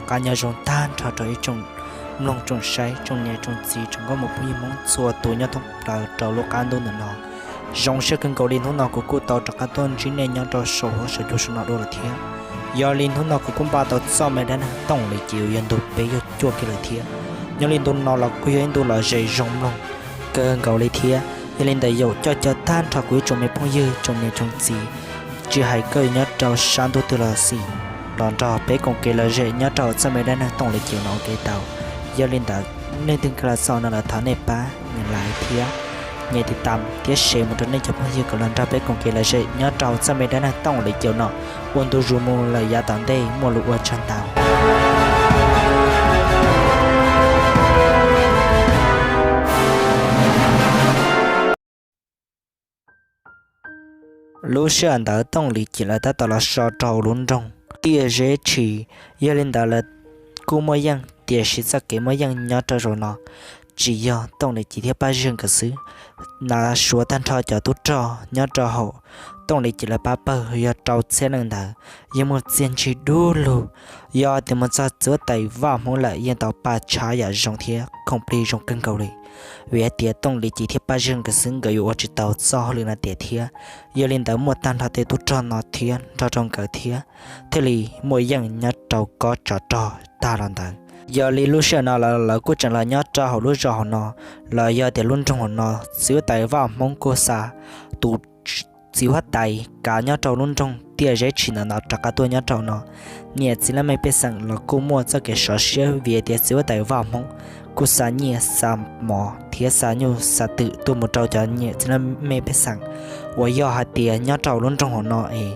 Qab nyob zoo tag nrho rau ib tsoom mloog tsoom saib, tsoom niam tsoom txiv, tsoom nkauj muam phooj ywg Hmoob txhua tus nyob thoob plaws rau lub qab ntuj ntawm no. Zoo siab kawg nkaus li hnub no kuv kuj tau rov qab tuaj ntsib nej nyob rau saum huab saum cua saum no dua lawm thiab. Yog li hnub no kuv kuj npaj tau txoj me dab neeg Tooj Lis Ci uas yog ntu peb caug cuaj kiag lawm thiab. Nyob li ntu no los kuj yog ib ntu lom zem zoo mloog kawg nkaus li thiab. Yog li ntawd yaum coj caw tag nrho kuv ib tsoom me phooj ywg tsoom niam tsoom txiv, tsis hais koj yuav nyob rau sab ntuj twg los xij, los nrog peb koom kev lom zem nyob rau txoj me dab neeg Tooj Lis Ci no ua ke tau. Yog li ntawd, nej twg kawg los txog no los thov nej pab nias like thiab nias tiv tam thiab share mus rau nej cov phooj ywg kom los nrog peb koom kev lom zem nyob rau txoj me dab neeg Tooj Lis Ci no ua ntu zus mus lawm yav tom ntej. Muaj lus ua tsaug ntau. Lub sij hawm ntawd Tooj Lis Ci lawv tab tom los so rau hauv lub nroog Tiaj Zeb Tshis. Yog li ntawd lawv kuj muaj yeej, tiam sis txoj kev muaj yeej nyob rau zaum no tsis yog Tooj Lis Ci thiab Paj Ziag nkawd xwb. Nav suav tag nrho cov tub rog nyob rau hauv Tooj Lis Ci lawv pab pawg yog rau txhiab leej ntawd yeej muaj txiaj ntsig dub lug. Yog tias mus txog txiv huab tais Vaj Hmoob lawm yeej tau paj tshav yam zoo thiab khoom plig zoo kawg nkaus li. Vim hais tias Tooj Lis Ci thiab Paj Ziag nkawd xwb nkawd yuav ua tsis tau txoj hauj lwm no tiag thiab. Yog li ntawd muaj tag nrho tej tub rog no thiab nrog rau nkawd thiab thiaj li muaj yeej nyob rau kob tsov rog tag los ntawd. Yog li lub sij hawm no lawv kuj tseem los nyob rau hauv lub zos hauv no, los yog tias lub nroog hauv no, txiv huab tais Vaj Hmoob kuj xa tus txiv huab tais kav nyob rau lub nroog Tiaj Zeb Tshis ntawm no rov qab tuaj nyob rau no. Niam txiv leej mej pej xeem los kuj muaj txoj kev sov siab vim tias txiv huab tais Vaj Hmoob kuj xa nyiaj xa mov thiab xa nyuj xa twm tuaj mus rau cov niam txiv leej mej pej xeem uas yog hais tias nyob rau lub nroog hauv no es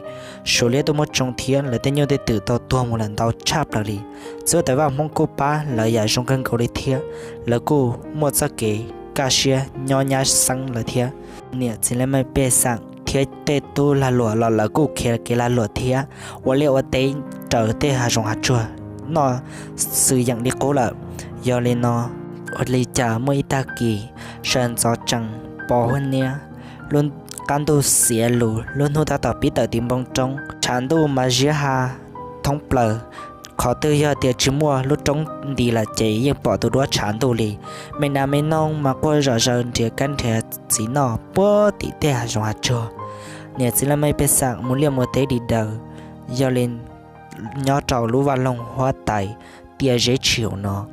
Suav liab tuaj muab tsoo thiab lawv tej nyuj tej twm tau tuag mus lawm ntau tshaj plaws li. Txiv huab tais Vaj Hmoob kuj pab lawv yam zoo kawg nkaus li thiab lawv kuj muaj txoj kev kaj siab nyob nyab xeeb lawm thiab. Niam txiv leej mej pej xeem thiab tej tub lag luam los lawv kuj khiav kev lag luam thiab ua liaj ua teb raws tej hav zoov hav tsuag noj xwm yeem li qub lawm. Yog li no, ua li cas muaj ib tag kis sawv ntxov tsees pos huab niab, lub qab ntuj xiav lus, lub hnub tab tom pib tawm tim npoo roob, tshav ntuj mas ziab ha thoob plaws. Qhov twg yog tias tsis muaj lub roob nti lawm ces yeej pom tus duab tshav ntuj li. Me nas me noog mas quaj zom zaws nrhiav kab nrhiav txiv noj puag tim tej hav zoov hav tsuag. Niam txiv leej mej pej xeem mus liaj mus teb di daws. Yog li nyob rau lub vaj loog huab tais Tiaj Zeb Tshis no,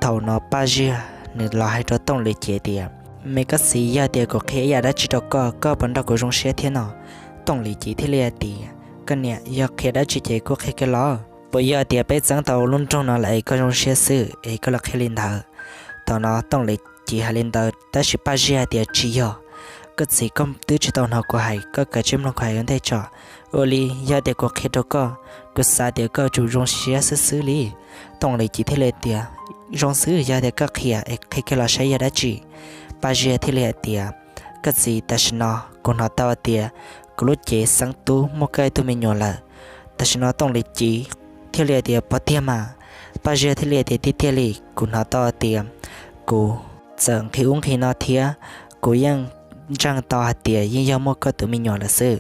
thaum no Paj Ziag nws los hais rau Tooj Lis Ci tias, Me koj txiv, yog tias kuv qhia ib yam dab tsi rau koj, koj puas nrog kuv zoo siab thiab no? Tooj Lis Ci thiaj li hais tias, Koj niam, yog qhia dab tsi ces kuj qhia kiag los. Puas yog tias peb txeeb tau lub nroog no lawm es koj zoo siab xwb es koj los qhia li ntawd? Thaum no Tooj Lis Ci hais li ntawd tab sis Paj Ziag hais tias, Tsis yog, koj txiv, koj twb tsis tau hnov kuv hais, koj kav tsij mloog kuv hais ua ntej tso. Ua li, yog tias kuv qhia rau koj, kuv xav tias koj yuav tsum zoo siab xwb xwb li. Tooj Lis Ci thiaj li tias, Zoo xwb, yog tias koj qhia es qhia kiag los saib yog dab tsi. Paj Ziag thiaj li hais tias, Koj txiv, tam sim no kuv hnov tau tias kuv lub cev xeeb tub muaj koj ib tug me nyuam lawm. Tam sim no Tooj Lis Ci thiaj li hais tias, Puas tiag mas? Paj Ziag thiaj li hais tias, Tiag tiag li, kuv hnov tau tias kuv txawm nqhis ub nqhis no thiab kuv yeej ntseeg tau hais tias yeej yog muaj koj tus me nyuam lawm xwb.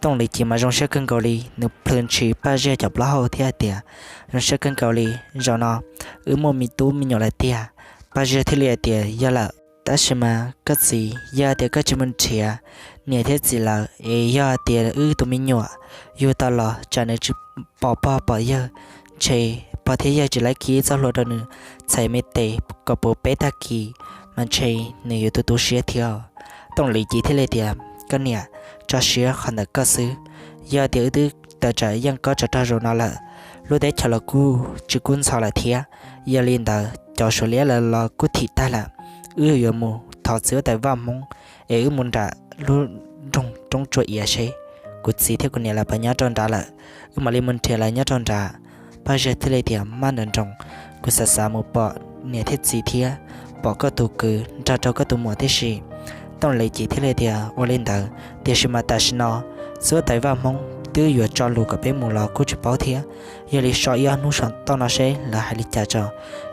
Tooj Lis Ci mas zoo siab kawg nkaus li, nws plhws ntshis Paj Ziag cov plaub hau thiab hais tias, Zoo siab kawg nkaus li, zaum no wb muaj me tub me nyuam lawm tiag. Paj Ziag thiaj li hais tias, Yog lawm, tab sis mas koj txiv, yog tias koj tsis mus nrhiav niam thiab txiv lawv es yog tias wb tus me nyuam yug tau los tsam nws tsis pom pog pom yawg, ntshe pog thiab yawg tsis laib khi ib txoj hlua rau nws txhais me tes kom puv peb tag kis, mas ntshe nws yuav tu tu siab thiab. Tooj Lis Ci thiaj li tias, Koj niam, tso siab qhov ntawm koj xwb. Yog tias wb twb tawm tsam yeej kob tsov rog zaum no lawm, lub teb chaws los kuj tsis kub ntxhov lawm thiab. Yog li ntawd cov Suav liab lawv los kuj thim tag lawm. Wb yuav mus thov txiv huab tais Vaj Hmoob es wb mus nram lub nroog Roob Tsua Iav seb kuv txiv thiab kuv niam lawv puas nyob rau nrad lawm, wb mam li mus nrhiav lawv nyob rau nrad. Paj Ziag thiaj li tias, Mab nroos nroos, kuv xav xav mus pom niam thiab txiv thiab pom koj tus kwv nrog rau koj tus muam tib si. Tooj Lis Ci thiaj li tias, Ua li ntawd, tiam sis mas tam sim no txiv huab tais Vaj Hmoob twb yuav tso lus kom peb mus los kuj tsis paub thiab. Yog li so ib ob hnub saum toj no seb lawv hais li cas tso,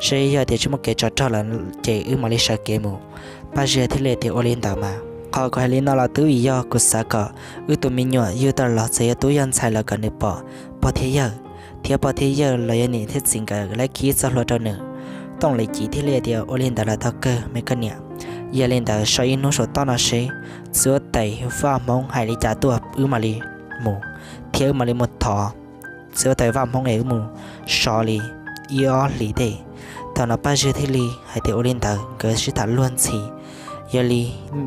seb yog tias tsis muaj kev tsov rog lawm ces wb mam li sawv kev mus. Paj Ziag thiaj li tias, Ua li ntawd mas, qhov kuv hais li no los twb vim yog kuv xav kom wb tus me nyuam yug tau los txawm yog tub yog ntxhais los kom nws pom pog thiab yawg. thiab pog thiab yawg los yog niam thiab txiv nkawd lawv khib txoj hlua rau nws. Tooj Lis Civ thiaj li tias, Ua li ntawd los tau kawg me koj niam. Yog li ntawd so ib hnub saum toj no seb txiv huab tais Vaj Hmoob hais li cas tuaj wb mam li mus, thiab wb mam li mus thov txiv huab tais Vaj Hmoob es wb mus so li ib ob hlis tej. Thaum no Paj Ziag thiaj li hais tias, Ua li ntawd nkawd sib tham luag ntxhi. Yog li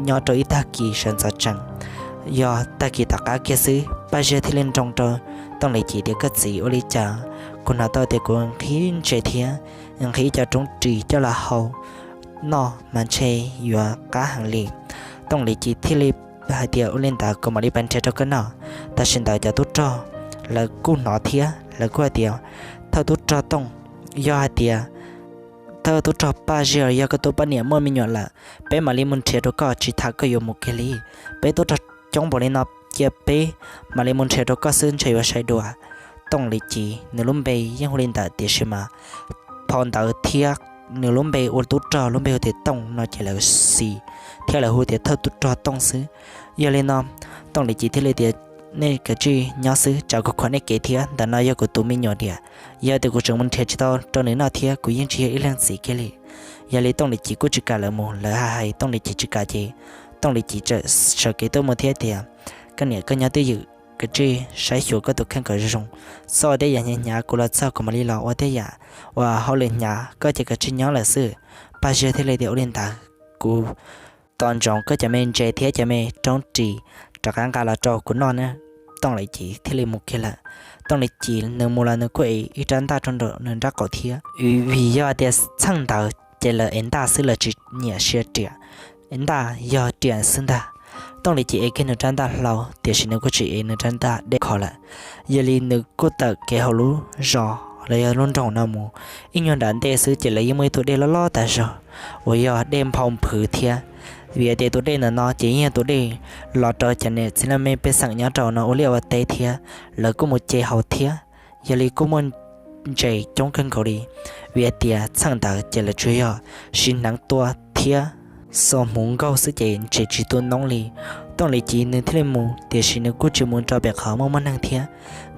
nyob rau ib tag kis sawv ntxov tsees, yog tag kis tom qab kiag xwb Paj Ziag thiaj li nroo rau Tooj Lis Civ tias, Koj txiv, ua li cas kuv hnov tau tias kuv nqhis ntses thiab nqhis ib co roob ris coj los hau noj mas ntshe yuav qab heev li. Tooj Lis Civ thiaj li hais tias, Ua li ntawd kuv mam li pab nrhiav rau koj noj. Tam sim ntawd cov tub rog lawv kuj hnov thiab lawv kuj hais tias, Thawj tub rog Tooj, yog hais tias thawj tub rog Paj Ziag yog koj tus poj niam muaj me nyuam lawm, peb mam li mus nrhiav rau koj, tsis tham koj yuav mus kiag li. Peb tub rog coob npaum li no, cia peb mam li mus nrhiav rau koj xwb ntshe yuav sai dua. Tooj Lis Civ nws lub npe yeej hu li ntawd tiam sis mas phau ntawv thiab nws lub npe ua tub rog lub npe hu tias Tooj no ces lawv xis thiab lawv hu tias thawj tub rog Tooj xwb. Yog li no Tooj Lis Civ thiaj li tias, Nej kav tsij nyob xwb, tsam kuv khuam nej kev thiab, ntawm no yog kuv tus me nyuam diam. Yog tias kuv tseem mus nrhiav tsis tau rau nws noj thiab kuv yeej tsis yog ib leej txiv kiag li. Yog li Tooj Lis Civ kuj tsis kam lawv mus, lawv hais hais Tooj Lis Civ tsis kam ces Tooj Lis Civ txawm sawv kev tuaj mus thiab tias, Koj niam, koj nyob twj ywm, kav tsij saib xyuas koj tus kheej kom zoo zoo, txhob ua tej yam hnyav hnyav, kuv los txog kuv mam li los ua tej yam uas hauj lwm hnyav, koj ces kav tsij nyob lawm xwb. Paj Ziag thiaj li tias, Ua li ntawd kuv tos ntsoov koj cov me ntses thiab cov me roob ris rov qab nqa los rau kuv noj na. Tooj Lis Civ thiaj li mus kiag lawm. Tooj Lis Civ nws mus los nws kuj ev ib rab ntaj rau nram nws nrab qaum thiab, vim yog tias txheej ntawd ces lawv ev ntaj xwb, lawv tsis nyiam sia riam, ev ntaj yog riam xwb ntag. Tooj Lis Civ ev kiag nws rab ntaj hlau tiam sis nws kuj tsis ev nws rab ntaj dej kho lawm. Yog li nws kuj tawm kev hauv lub zos los yog lub nroog no mus ib nyuag nram ntej xwb ces lawv yeej muaj ib tug dej loj loj tas zog uas yog dej nphau nphwv thiab. Vim tias tus dej ntawm no ces yeej yog tus dej los rau cov niam txiv laj mej pej xeem nyob rau no ua liaj ua teb thiab, lawv kuj mus ce haus thiab. Yog li kuj muaj ntses coob kawg nkaus li, vim hais tias txheej ntawd ces lawv tsuas yog siv hneev tua thiab xuas hmuv nkaug xwb ces ntses tsis tu noob li. Tooj Lis Civ nws thiaj li mus tiam sis nws kuj tsis mus rau pem qhov muaj muaj neeg thiab,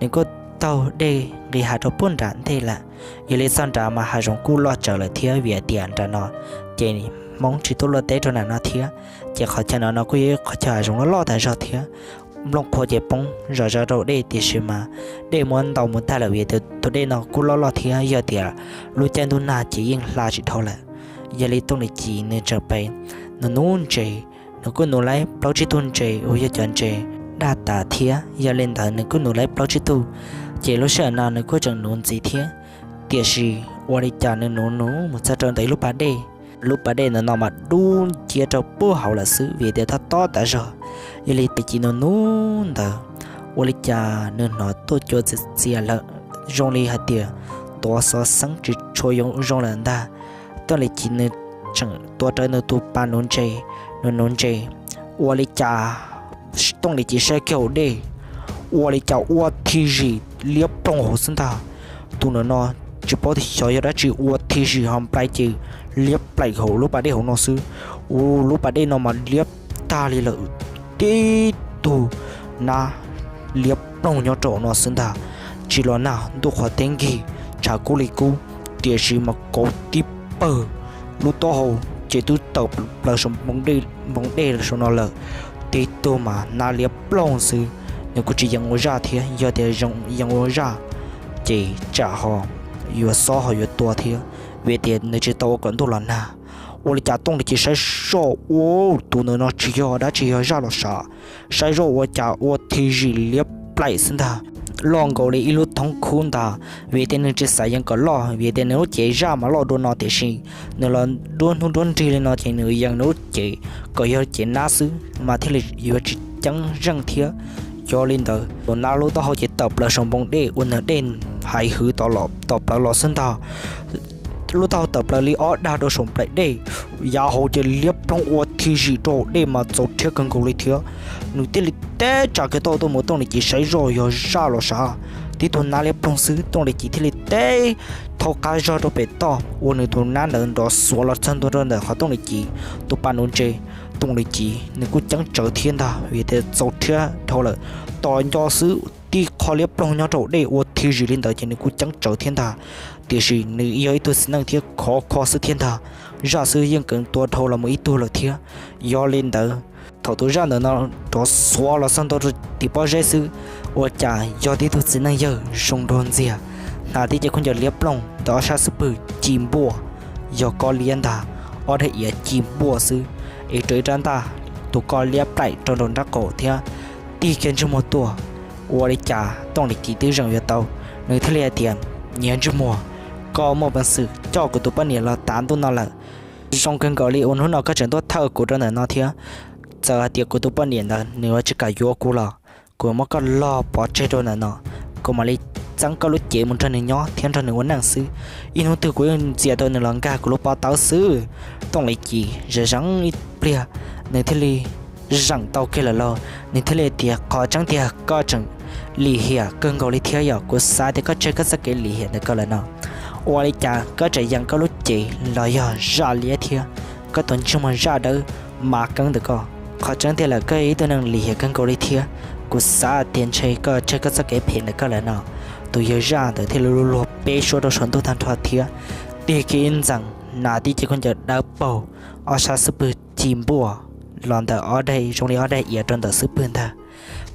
nws kuj taug dej nqis hav rau puag nram ntej lawm. Yog li txog nrad mas hav zoov kuj loj tsawv lawm thiab vim hais tias nram no ces Hmoob tsis tuaj luaj teb rau nram no thiab, ces qhov chaw no no kuj yog ib qhov chaw hav zoov loj loj tas zog thiab. Nplooj qhuav ces poob zom zaws rau dej tiam sis mas dej muab ntaus mus tag lawm vim tias tus dej no kuj loj loj thiab yog tias lub caij ntuj nag ces yeej hla tsis dhau lawm. Yog li Tooj Lis Civ nws tseem pem nws nuv ntses, nws kuj nuv laib plaub tsib tug ntses uas yog cov ntses daj tas thiab. Yog li ntawd nws kuj nuv laib plaub tsib tug, ces lub sij hawm no nws kuj tseem nuv ntxiv thiab. Tiam sis ua li cas nws nuv nuv mus txog rau ntawm ib lub pas dej, lub pas dej ntawm no mas dub nciab rau puag hauv lawm xwb vim tias tob tob tas zog. Yog li Tooj Lis Civ nws nuv ntawd, ua li cas nws hnov tuaj cua txias txias lawm, zoo li hais tias tuav xov xeeb tsis tshua zoo lawm ntag. Tooj Lis Civ nws tseem tuav rawv nws tus pas nuv ntses, nws nuv ntses, ua li cas Tooj Lis Civ saib kiag hauv dej, ua li cas ua thi zim liab ploog hauv xwb ntag. Tus ntawm no tsis paub xyov yog dab tsi ua thi zim ho nplai ces liab plaim hauv lub pas dej hauv no xwb. Ua lub pas dej no mas liab tag li lawm, tib tug nab liab ploog nyob rau hauv no xwb ntag. Tsis los nag ntuj qhuav teb nkig, tshav kub li kub, tiam sis mas kauv tib pawg, lub taub hau ces twb tawm plaws saum npoo dej saum no lawm. Tib tug mas nab liab ploog xwb, nws kuj tsis yees ua zaj thiab, yog tias yees ua zaj ces tsam ho yuav xob ho yuav tua thiab, vim tias nws tsis tau ua kom ntuj los nag. Ua li cas Tooj Lis Civ saib zoj, ua tus ntawm no tsis yog dab tsi, yog zaj los sav. Saib zoj ua cas ua thi zim liab plaim xwb ntag, loj nkaus li ib lub thoob khub ntag. Vim tias nws tsis xav yees kom loj, vim tias nws lub cev zaj mas loj dua no tiam sis nws los duab hnub duab nrig li no ces nws yees nws lub cev kom yog cev nab xwb mas thiaj li yuav tsis ceeb zeej thiab. Yog li ntawd tus nab lub taub hau ces tawm plaws saum npoo dej ua nws dej haiv hwv tom plaws los xwb ntag. Lub taub hau tawm plaws li ob dag rau saum nplaim dej, yav hauv ces liab ploog ua thi zim rau hauv dej mas txaus rhiab kawg nkaus li thiab. Nws thiaj li teb tsam kiag taub hau tuaj mus, Tooj Lis Civ saib zoj yog zaj los sav, tib tug nab liab ploog xwb. Tooj Lis Civ thiaj li teb thauj qab zog rau pem toj ua nws tus nab ntawd nrov xuav los txog ntua rau ntawm qhov Tooj Lis Civ tus pas nuv ntses. Tooj Lis Civ nws kuj ceeb tsawv thiab ntag vim tias txaus rhiab dhau lawm, tos nco xwb tib qho liab ploog nyob rau hauv dej ua thim zim li ntawd ces nws kuj ceeb tsawv thiab ntag. Tiam sis nws yog ib tug txiv neej thiab khov kho xwb thiab ntag, zaj xwb yeej kheev tua dhau los mus ib tug lawm thiab. Yog li ntawd, thaum tus zaj ntawm no rov xuav los txog ntua rau tim pob zeb xwb, ua cas yog tib tug txiv neej yawg zoo nraug ntxiag, hnav tib ce khaub ncaws liab ploog ntawm ob sab xub pwg ci npuaj, yog kob liab ntag, ob daim iav ci npuaj xwb, es rau ib rab ntaj tus kob liab plaim rau nraum nraub qaum thiab tig kiag ntsej muag tuaj. Ua li cas Tooj Lis Ci twb zeem yuav tau, nws thiaj li hais tias, Niag ntsej muag, koj muaj peev xwm coj kuv tus poj niam los tav ntuj no lawm. Zoo kawg nkaus li uas hnub no koj tseem tuaj thawj kuv rau ntawm no thiab. Txawm hais tias kuv tus poj niam ntawd nws yuav tsis kam yuav kuv los kuv muab koj log pov tseg rau ntawm no, kuv mam li txeeb koj lub cev mus nrog nws nyob thiab nrog nws ua neej xwb. Ib hnub twg kuv yeej ntxias tau nws los nkag kuv lub pob tawb xwb. Tooj Lis Ci zeem zeem ib pliag, nws thiaj li zeem tau kiag lawm lauj. Nws thiaj li tias, Qhov tseeb tiag koj tseem lim hiam kawg nkaus li thiab yom. Kuv xav tias koj tseg koj txoj kev lim hiam ntawm koj lawm no. Ua li cas koj tseem yeem koj lub cev los yog zaj liab thiab koj tus ntsej muag zaj dawb Mav Keeb ntawm koj? Qhov tseeb tiag lawm koj yog ib tug neeg lim hiam kawg nkaus li thiab. Kuv xav tias ntshe koj tseg koj txoj kev phem ntawm koj lawm no. Tus yawg zaj ntawd thiaj li luag luag peb suab rau saum ntuj tag nrho thiab tig kiag ib ntxees hnav tib ce khaub ncaws dawb paug, ob sab xub pwg ci npuaj los ntawm ob daim zoo li ob daim iav rau ntawm xub pwg ntag.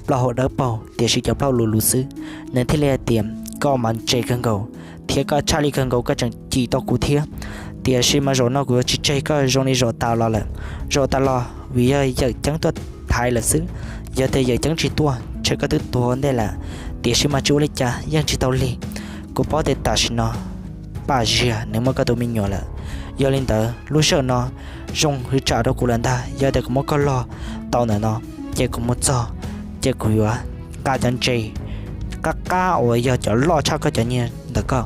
Plaub hau dawb paug tiam sis cov plaub hau luv luv xwb. Nws thiaj li hais tias, Koj mas ntse kawg nkaus thiab koj tshaj lij kawg nkaus, koj tseem cim tau kuv thiab. Tiam sis mas zaum no kuv yuav tsis tseg koj zoo li zaum tas los lawm. Zaum tas los vim yog yawm ceeb tuaj thaiv lawm xwb. Yog tias yawm ceeb tsis tuaj ntshe koj twb tuag ua ntej lawm. Tiam sis mas tsis ua li cas, yeej tsis tau lig. Kuv paub tias tam sim no Paj Ziag nws muaj koj tus me nyuam lawm. Yog li ntawd lub sij hawm no zoo hwv tsam rau kuv lawm ntag. Yog tias kuv muab koj log tau ntawm no, ces kuv mus txog ces kuv yuav nqa cov ntses qab qab uas yog cov loj tshaj koj cov nyiaj ntawm koj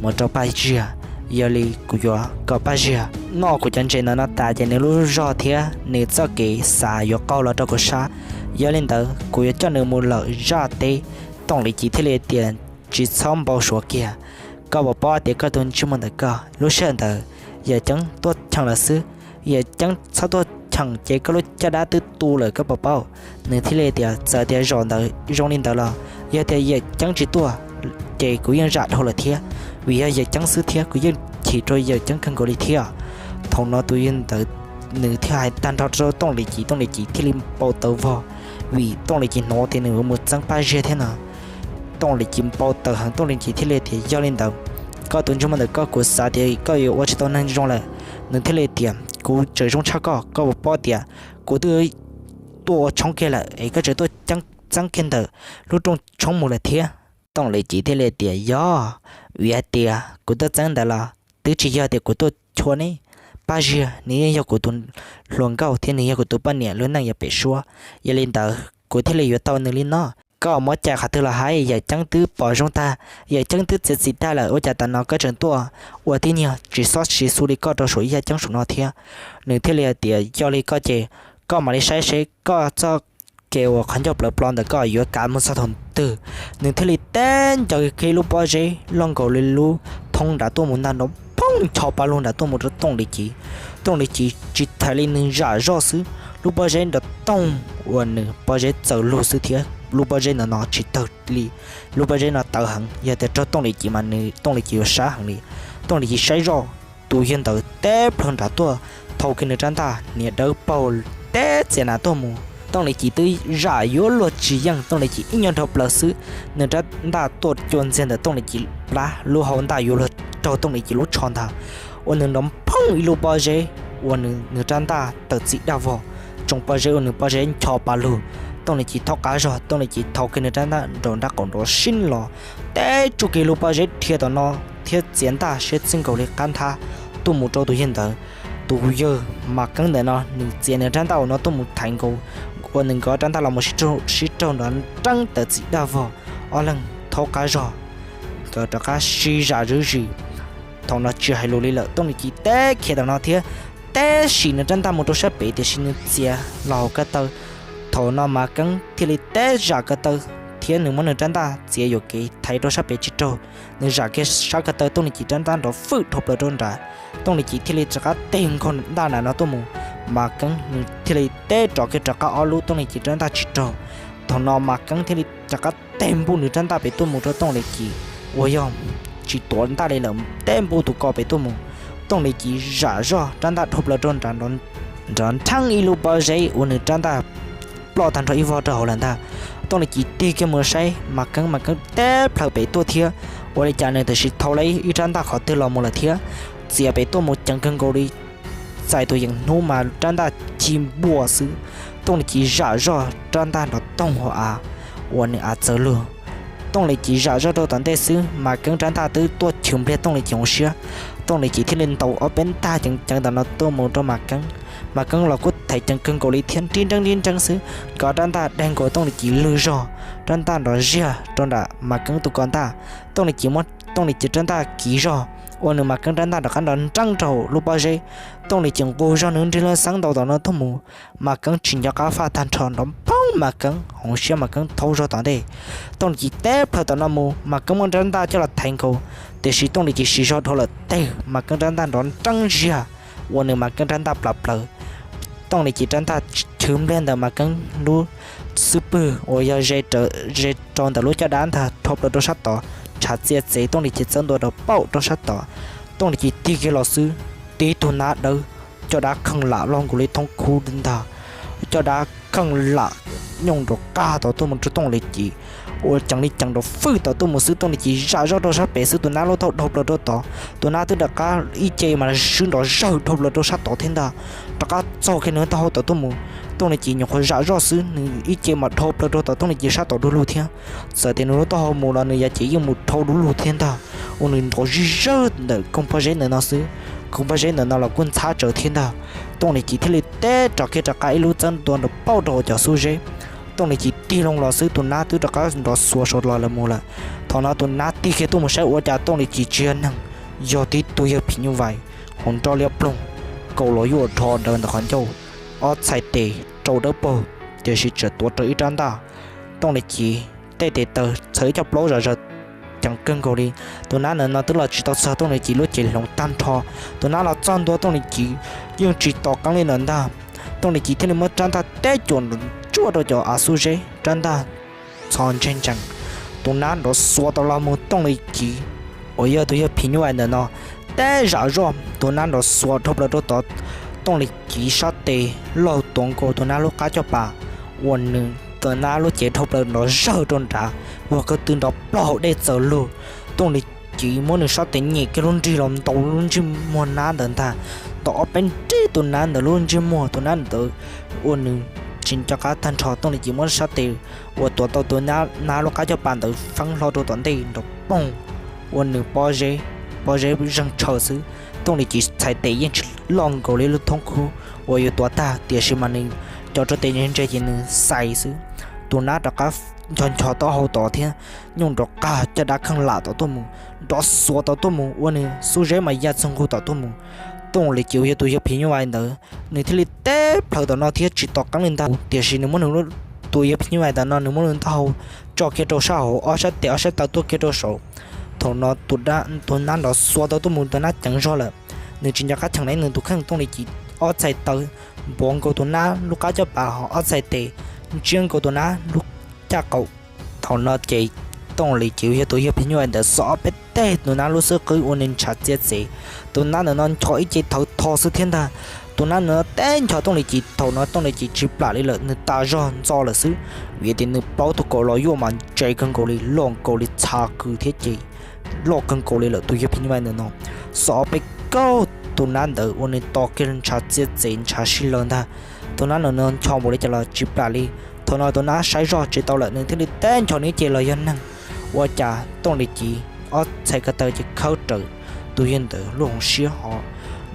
mus rau Paj Ziag. Yog li kuv yuav kom Paj Ziag noj kuv cov ntses ntawm no tas ces nws lub zog thiab nws txoj kev xav yuav qaug los rau kuv sab. Yog li ntawd kuv yuav coj nws mus lawm zaj teb. Tooj Lis Ci thiaj li tias, Tsis txhob npau suav kiag. Koj puas paub tias koj tus ntsej muag ntawm koj lub sij hawm ntawd yawm ceeb tuaj cheem lawm xwb. Yawm ceeb txhob tuaj cheem ces koj lub caj dab twb tu lawm, koj puas paub? Nws thiaj li tias, Txawm tias zaum ntawd zoo li ntawd los yog tias yawm ceeb tsis tuaj ces kuv yeej zam dhau lawm thiab, vim yog yawm ceeb xwb thiab kuv yeej chim rau yawm ceeb kawg nkaus li thiab. Thaum no tus yawg ntawd nws thiaj hais tag nrho rau Tooj Lis Ci, Tooj Lis Ci thiaj li npau taws vog, vim Tooj Lis Ci hnov tias nws yuav mus txeeb Paj Ziag thiab no. Tooj Lis Ci npau taws heev, Tooj Lis Ci thiaj li tias, Yog li ntawd, koj tus ntsej muag ntawm koj kuv xav tias koj yuav ua tsis tau neeg zoo lawm. Nws thiaj li tias, Kuv tseem zoo tshaj koj, koj puas paub tias kuv twb tuaj ua tshoob kiag lawm es koj tseem tuaj txeeb kiag ntawm lub rooj tshoob mus lawm thiab? Tooj Lis Ci thiaj li tias, Yog, vim hais tias kuv tuaj txeeb ntawd los twb tsis yog tias kuv tuaj chua ne. Paj Ziag nws yeej yog kuv tus hluas nkauj thiab nws yog kuv tus poj niam lub neej yav pem suab. Yog li ntawd kuv thiaj li yuav tau nws li no. Koj muab cais qhov twg los hais, yawm ceeb twb pom zoo tag, yawm ceeb twb txiav txim tag lawm, ua cas tam no koj tseem tuaj ua tib niag tsis txhob siv xu li koj rau saum ib yaj ceeb saum no thiab? Nws thiaj li hais tias, Yog li koj ces koj mam li saib seb koj txoj kev uas qhov ncauj plawv plo ntawm koj yuav kav mus txog thaum twg. Nws thiaj li teb ncaws kiag lub pob zeb loj nkaus li lub thoob nrad tuaj mus ntag, nrov phooj ncho pa lug nrad tuaj mus rau Tooj Lis Ci. Tooj Lis Ci tsis thaiv li, nws zam zoj xwb, lub pob zeb nrov toog uas nws pob zeb txawm lug xwb thiab lub pob zeb ntawm no tsis tawg li. Lub pob zeb no tawv heev, yog tias raug Tooj Lis Ci mas nws Tooj Lis Ci yuav sab heev li. Tooj Lis Ci saib zoj, tus yawg ntawd teb plaws nrad tuaj, thau kiag nws rab ntaj niag dawb paug teb txias nrad tuaj mus. Tooj Lis Ci twb zam yuav luag tsis yeej, Tooj Lis Ci ib nyuag nrog plaws xwb, nws rab ntaj tuaj cua ntxiag ntawm Tooj Lis Ci plab, lub hau ntaj yuav luag raug Tooj Lis Ci lub tsho ntag, ua nws nrov phooj ib lub pob zeb, ua nws rab ntaj tawm txim daj vog, tsoo pob zeb ua nws pob zeb ncho pa lug. Tooj Lis Ci thaub qab zog, Tooj Lis Ci thau kiag nws rab ntaj nraum nraub qaum nrov sib los, teb tsuj kiag lub pob zeb dhia tom no thiab txiav ntaj siab txij nkaus li qab nthab tuaj mus rau tus yawg ntawd. Tus yawg Mas Keeb ntawm no nws txiav nws rab ntaj uas no tuaj mus thaiv nkaus, ua nws nkawd rab ntaj los mus sib raug nrov nreeb tawm txim daj vog, ob leeg thaub qab zog, nkawd rov qab sib zam zuj zus. Thaum no tsis hais lus li lawm, Tooj Lis Ci teb khiav tom no thiab teb sim nws rab ntaj mus rau sab pem, tiam sis nws txiav los hauv ko taw. Thaum no Mas Keeb thiaj li teb zam ko taw thiab nws muab nws rab ntaj txiav yuam kev thaiv rau sab pem tsis raug. Nws zam kiag sab ko taw, Tooj Lis Ci rab ntaj nrov fwj dhau plaws rau nrad. Tooj Lis Ci thiaj li rov qab teg nkaug ntaj nram no tuaj mus, Mas Keeb nws thiaj li teb rov kiag rov qab ob lub, Tooj Lis Ci rab ntaj tsis raug. Thaum no Mas Keeb thiaj li rov qab teg npuj nws rab ntaj pem tuaj mus rau Tooj Lis Ci uas yog tsis tuav ntaj li lawm, teb npuj tus ko pem tuaj mus. Tooj Lis Ci zam zoj rab ntaj dhau plaws rau nrad, nrad nrheeb ib lub pob zeb uas nws rab ntaj ploj tag nrho ib vog rau hauv lawm ntag. Tooj Lis Ci tig kiag mus saib Maj Keeb, Maj Keeb teb plhaws pem tuaj thiab, ua li cas nws tam sim thau lawm ib rab ntaj qhov twg los mus lawm thiab, txiav pem tuaj mus ceev kawg nkaus li. Txais tus yeem hnub mas rab ntaj ci npuaj xwb. Tooj Lis Ci zam zoj rab ntaj nrov toog hauv av uas nws av txawv lug. Tooj Lis Ci zam zoj rau tom ntej xwb, Maj Keeb rab ntaj twb tuaj chwv npliag Tooj Lis Ci hauv siab. Tooj Lis Ci thiaj li ntaus ob peb ntaj ceev ceev ntawm no tuaj mus rau Maj Keeb. Maj Keeb los kuj them ceev kawg nkaus li thiab, nrib nreeb nrib nreeb xwb, nkawd rab ntaj daig nkaus Tooj Lis Ci lwg zog, rab ntaj nrov ziag rau nram Maj Keeb tus ko ntag. Tooj Lis Ci muab Tooj Lis Ci rab ntaj kiv zog, ua nws Maj Keeb rab ntaj rov qab nrov nreeb rau lub pob zeb. Tooj Lis Ci nqus zog nws nrig lub xeeb ntaus tom no tuaj mus, Maj Keeb tsis nco qab faj tag nrho, nrov phoog Maj Keeb hauv siab, Maj Keeb thaub zog tom ntej. Tooj Lis Ci teb plhaws tom no mus, Maj Keeb muab rab ntaj coj los thaiv nkaus, tiam sis Tooj Lis Ci siv zog dhau lawm teg, Maj Keeb rab ntaj nrov nreeb ziag, ua nws Maj Keeb rab ntaj plam plaws. Tooj Lis Ci rab ntaj chwv npliag ntawm Maj Keeb lub xub pwg uas yog ze rau ntawm lub caj dab ntag, dhau plaws rau sab tod, ntshav txia txev, Tooj Lis Ci txawb ntua rau pauj rau sab tod. Tooj Lis Ci tig kiag los xwb, tib tug nab dawb, caj dab kheej lam loj nkaus li thoob khub ntag, caj dab kheej lam nyooj nrov qag tod tuaj mus rau Tooj Lis Ci, ua ceev li ceev nrov fwj tod tuaj mus xwb. Tooj Lis Ci zam zoj rau sab pem xwb, tus nab lub taub hau dhau plaws rau tod, tus nab twb rov qab ib ce mas swb nrov zawg dhau plaws rau sab tod thiab ntag, rov qab txog kiag nws lub taub hau tod tuaj mus. Tooj Lis Ci nyuam qhuav zam zoj xwb, nws ib ce mas dhau plaws rau tom Tooj Lis Ci sab tod du lug thiab. Txawm tias nws lub taub hau mus los nws yam ces yeej mus dhau du lug thiab ntag, ua nws nrov zij zawg ntawm koog pob zeb ntawm no xwb. Koog pob zeb ntawm no los kuj ntxhab tsawv thiab ntag. Tooj Lis Ci thiaj li teb rov kiag rov qab ib lub txawb ntua nrov pauj rau hauv cov xub zeb. Tooj Lis Ci tig loo los xwb, tus nab twb rov qab nrov xuav saum los lawm mus lawm. Thaum no tus nab tig kiag tuaj mus saib ua cas Tooj Lis Ci tsis yog neeg, yog tib tug yawg phim nyuj vais hauv nroj liab ploog, kaus los yuaj rho daws ntawm qhov ncauj, ob txhais tes rau dawb paug, tiam sis tseem tuav rawv ib rab ntaj. Tooj Lis Ci tej tes taw txhawv ib co plaub zom zaws ceev kawg nkaus li. Tus nab ntawm no twb los tsis tau txog Tooj Lis Ci lub cev hloov tag nrho. Tus nab los txog ntua Tooj Lis Ci yeej tsis tos qeeb li ntawd ntag. Tooj Lis Ci thiaj li muab rab ntaj teb cuam tsuaj rau cov av xub zeb, rab ntaj txhos ntseg ntsees. Tus nab nrov xuav tau los mus Tooj Lis Ci uas yog tus yawg phim nyuj vais ntawm no teb zam zoj, tus nab nrov xuav dhau plaws rau tod. Tooj Lis Ci sab tes laug tuav nkaus tus nab lub qab caj pas, ua nws tus nab lub cev dhau plaws nrov zawg rau nrad, ua koj tw nrov plaug hauv dej txawm lug. Tooj Lis Ci muab nws sab tes nyem kiag lub nrig los ntaus lub ntsej muag nab ntawd ntag, ntaus ob peb nrig tus nab ntawd lub ntsej muag, tus nab ntawd ua nws tsis nco qab tag nrho. Tooj Lis Ci muab sab tes uas tuav tau tus nab lub qab caj pas ntawd feeb hlo rau tom ntej nrov poog, ua nws pob zeb, pob zeb zeeg tshaw xwb. Tooj Lis Ci txhais tes yeej tsis loj nkaus li lub thoob khub uas yuav tuav tag, tiam sis mas nws cov rau tes ntse ces nws xais xwb. Tus nab rov qab ncho ncho taub hau tod thiab nyooj nrov qag caj dab kheej lam tod tuaj mus, nrov xuav tod tuaj mus, ua nws xub zeb mas ya txog nkaus tod tuaj mus. Tooj Lis Ci uas yog tus yawg phim nyuj vais ntawd, nws thiaj li teb plhaws tom no thiab tsis tos qeeb li ntag, tiam sis nws muab nws tus yawg phim nyuj vais ntawm no nws muab nws taub hau tso kiag rau sab hauv, ob sab tes ob sab taw tuaj kiag rau saud. Thaum no tus nab nrov xuav tod tuaj mus, tus nab ceev zog lawm, nws tsis nco qab cheem li nws tus kheej. Tooj Lis Ci ob txhais taw npuav nkaus tus nab lub qab caj pas, ob txhais tes ntsiab nkaus tus nab lub caj qaum. Thaum no ces Tooj Lis Ci uas yog tus yawg phim nyuj vais ntawd xo ob peb teg tus nab lub xub qwb ua nws ntshav txia txev. Tus nab ntawm no ncho ib ce thawv tho xwb thiab ntag. Tus nab ntawm no teb ncho Tooj Lis Ci, thaum no Tooj Lis Ci tsis plam li lawm, nws tas zog ntxo lawm xwb, vim tias nws plaub tug kaus los yuaj mas ntse kawg nkaus li, loj nkaus li txha kws thiab ces loj kawg nkaus li lawm. Tus yawg phim nyuj vais ntawm no xo ob peb kaug tus nab ntawd ua nws tos kiag ntshav txia txev ntshav sib law ntag. Tus nab ntawm no ncho npaum li cas los tsis plam li. Thaum no tus nab saib zoj tsis tau lawm, nws thiaj li teb ncho nws ib ce los yog neeg. Ua cas Tooj Lis Ci ob txhais ko taw ces khawb rawv tus yawg ntawd lub hauv siab, ho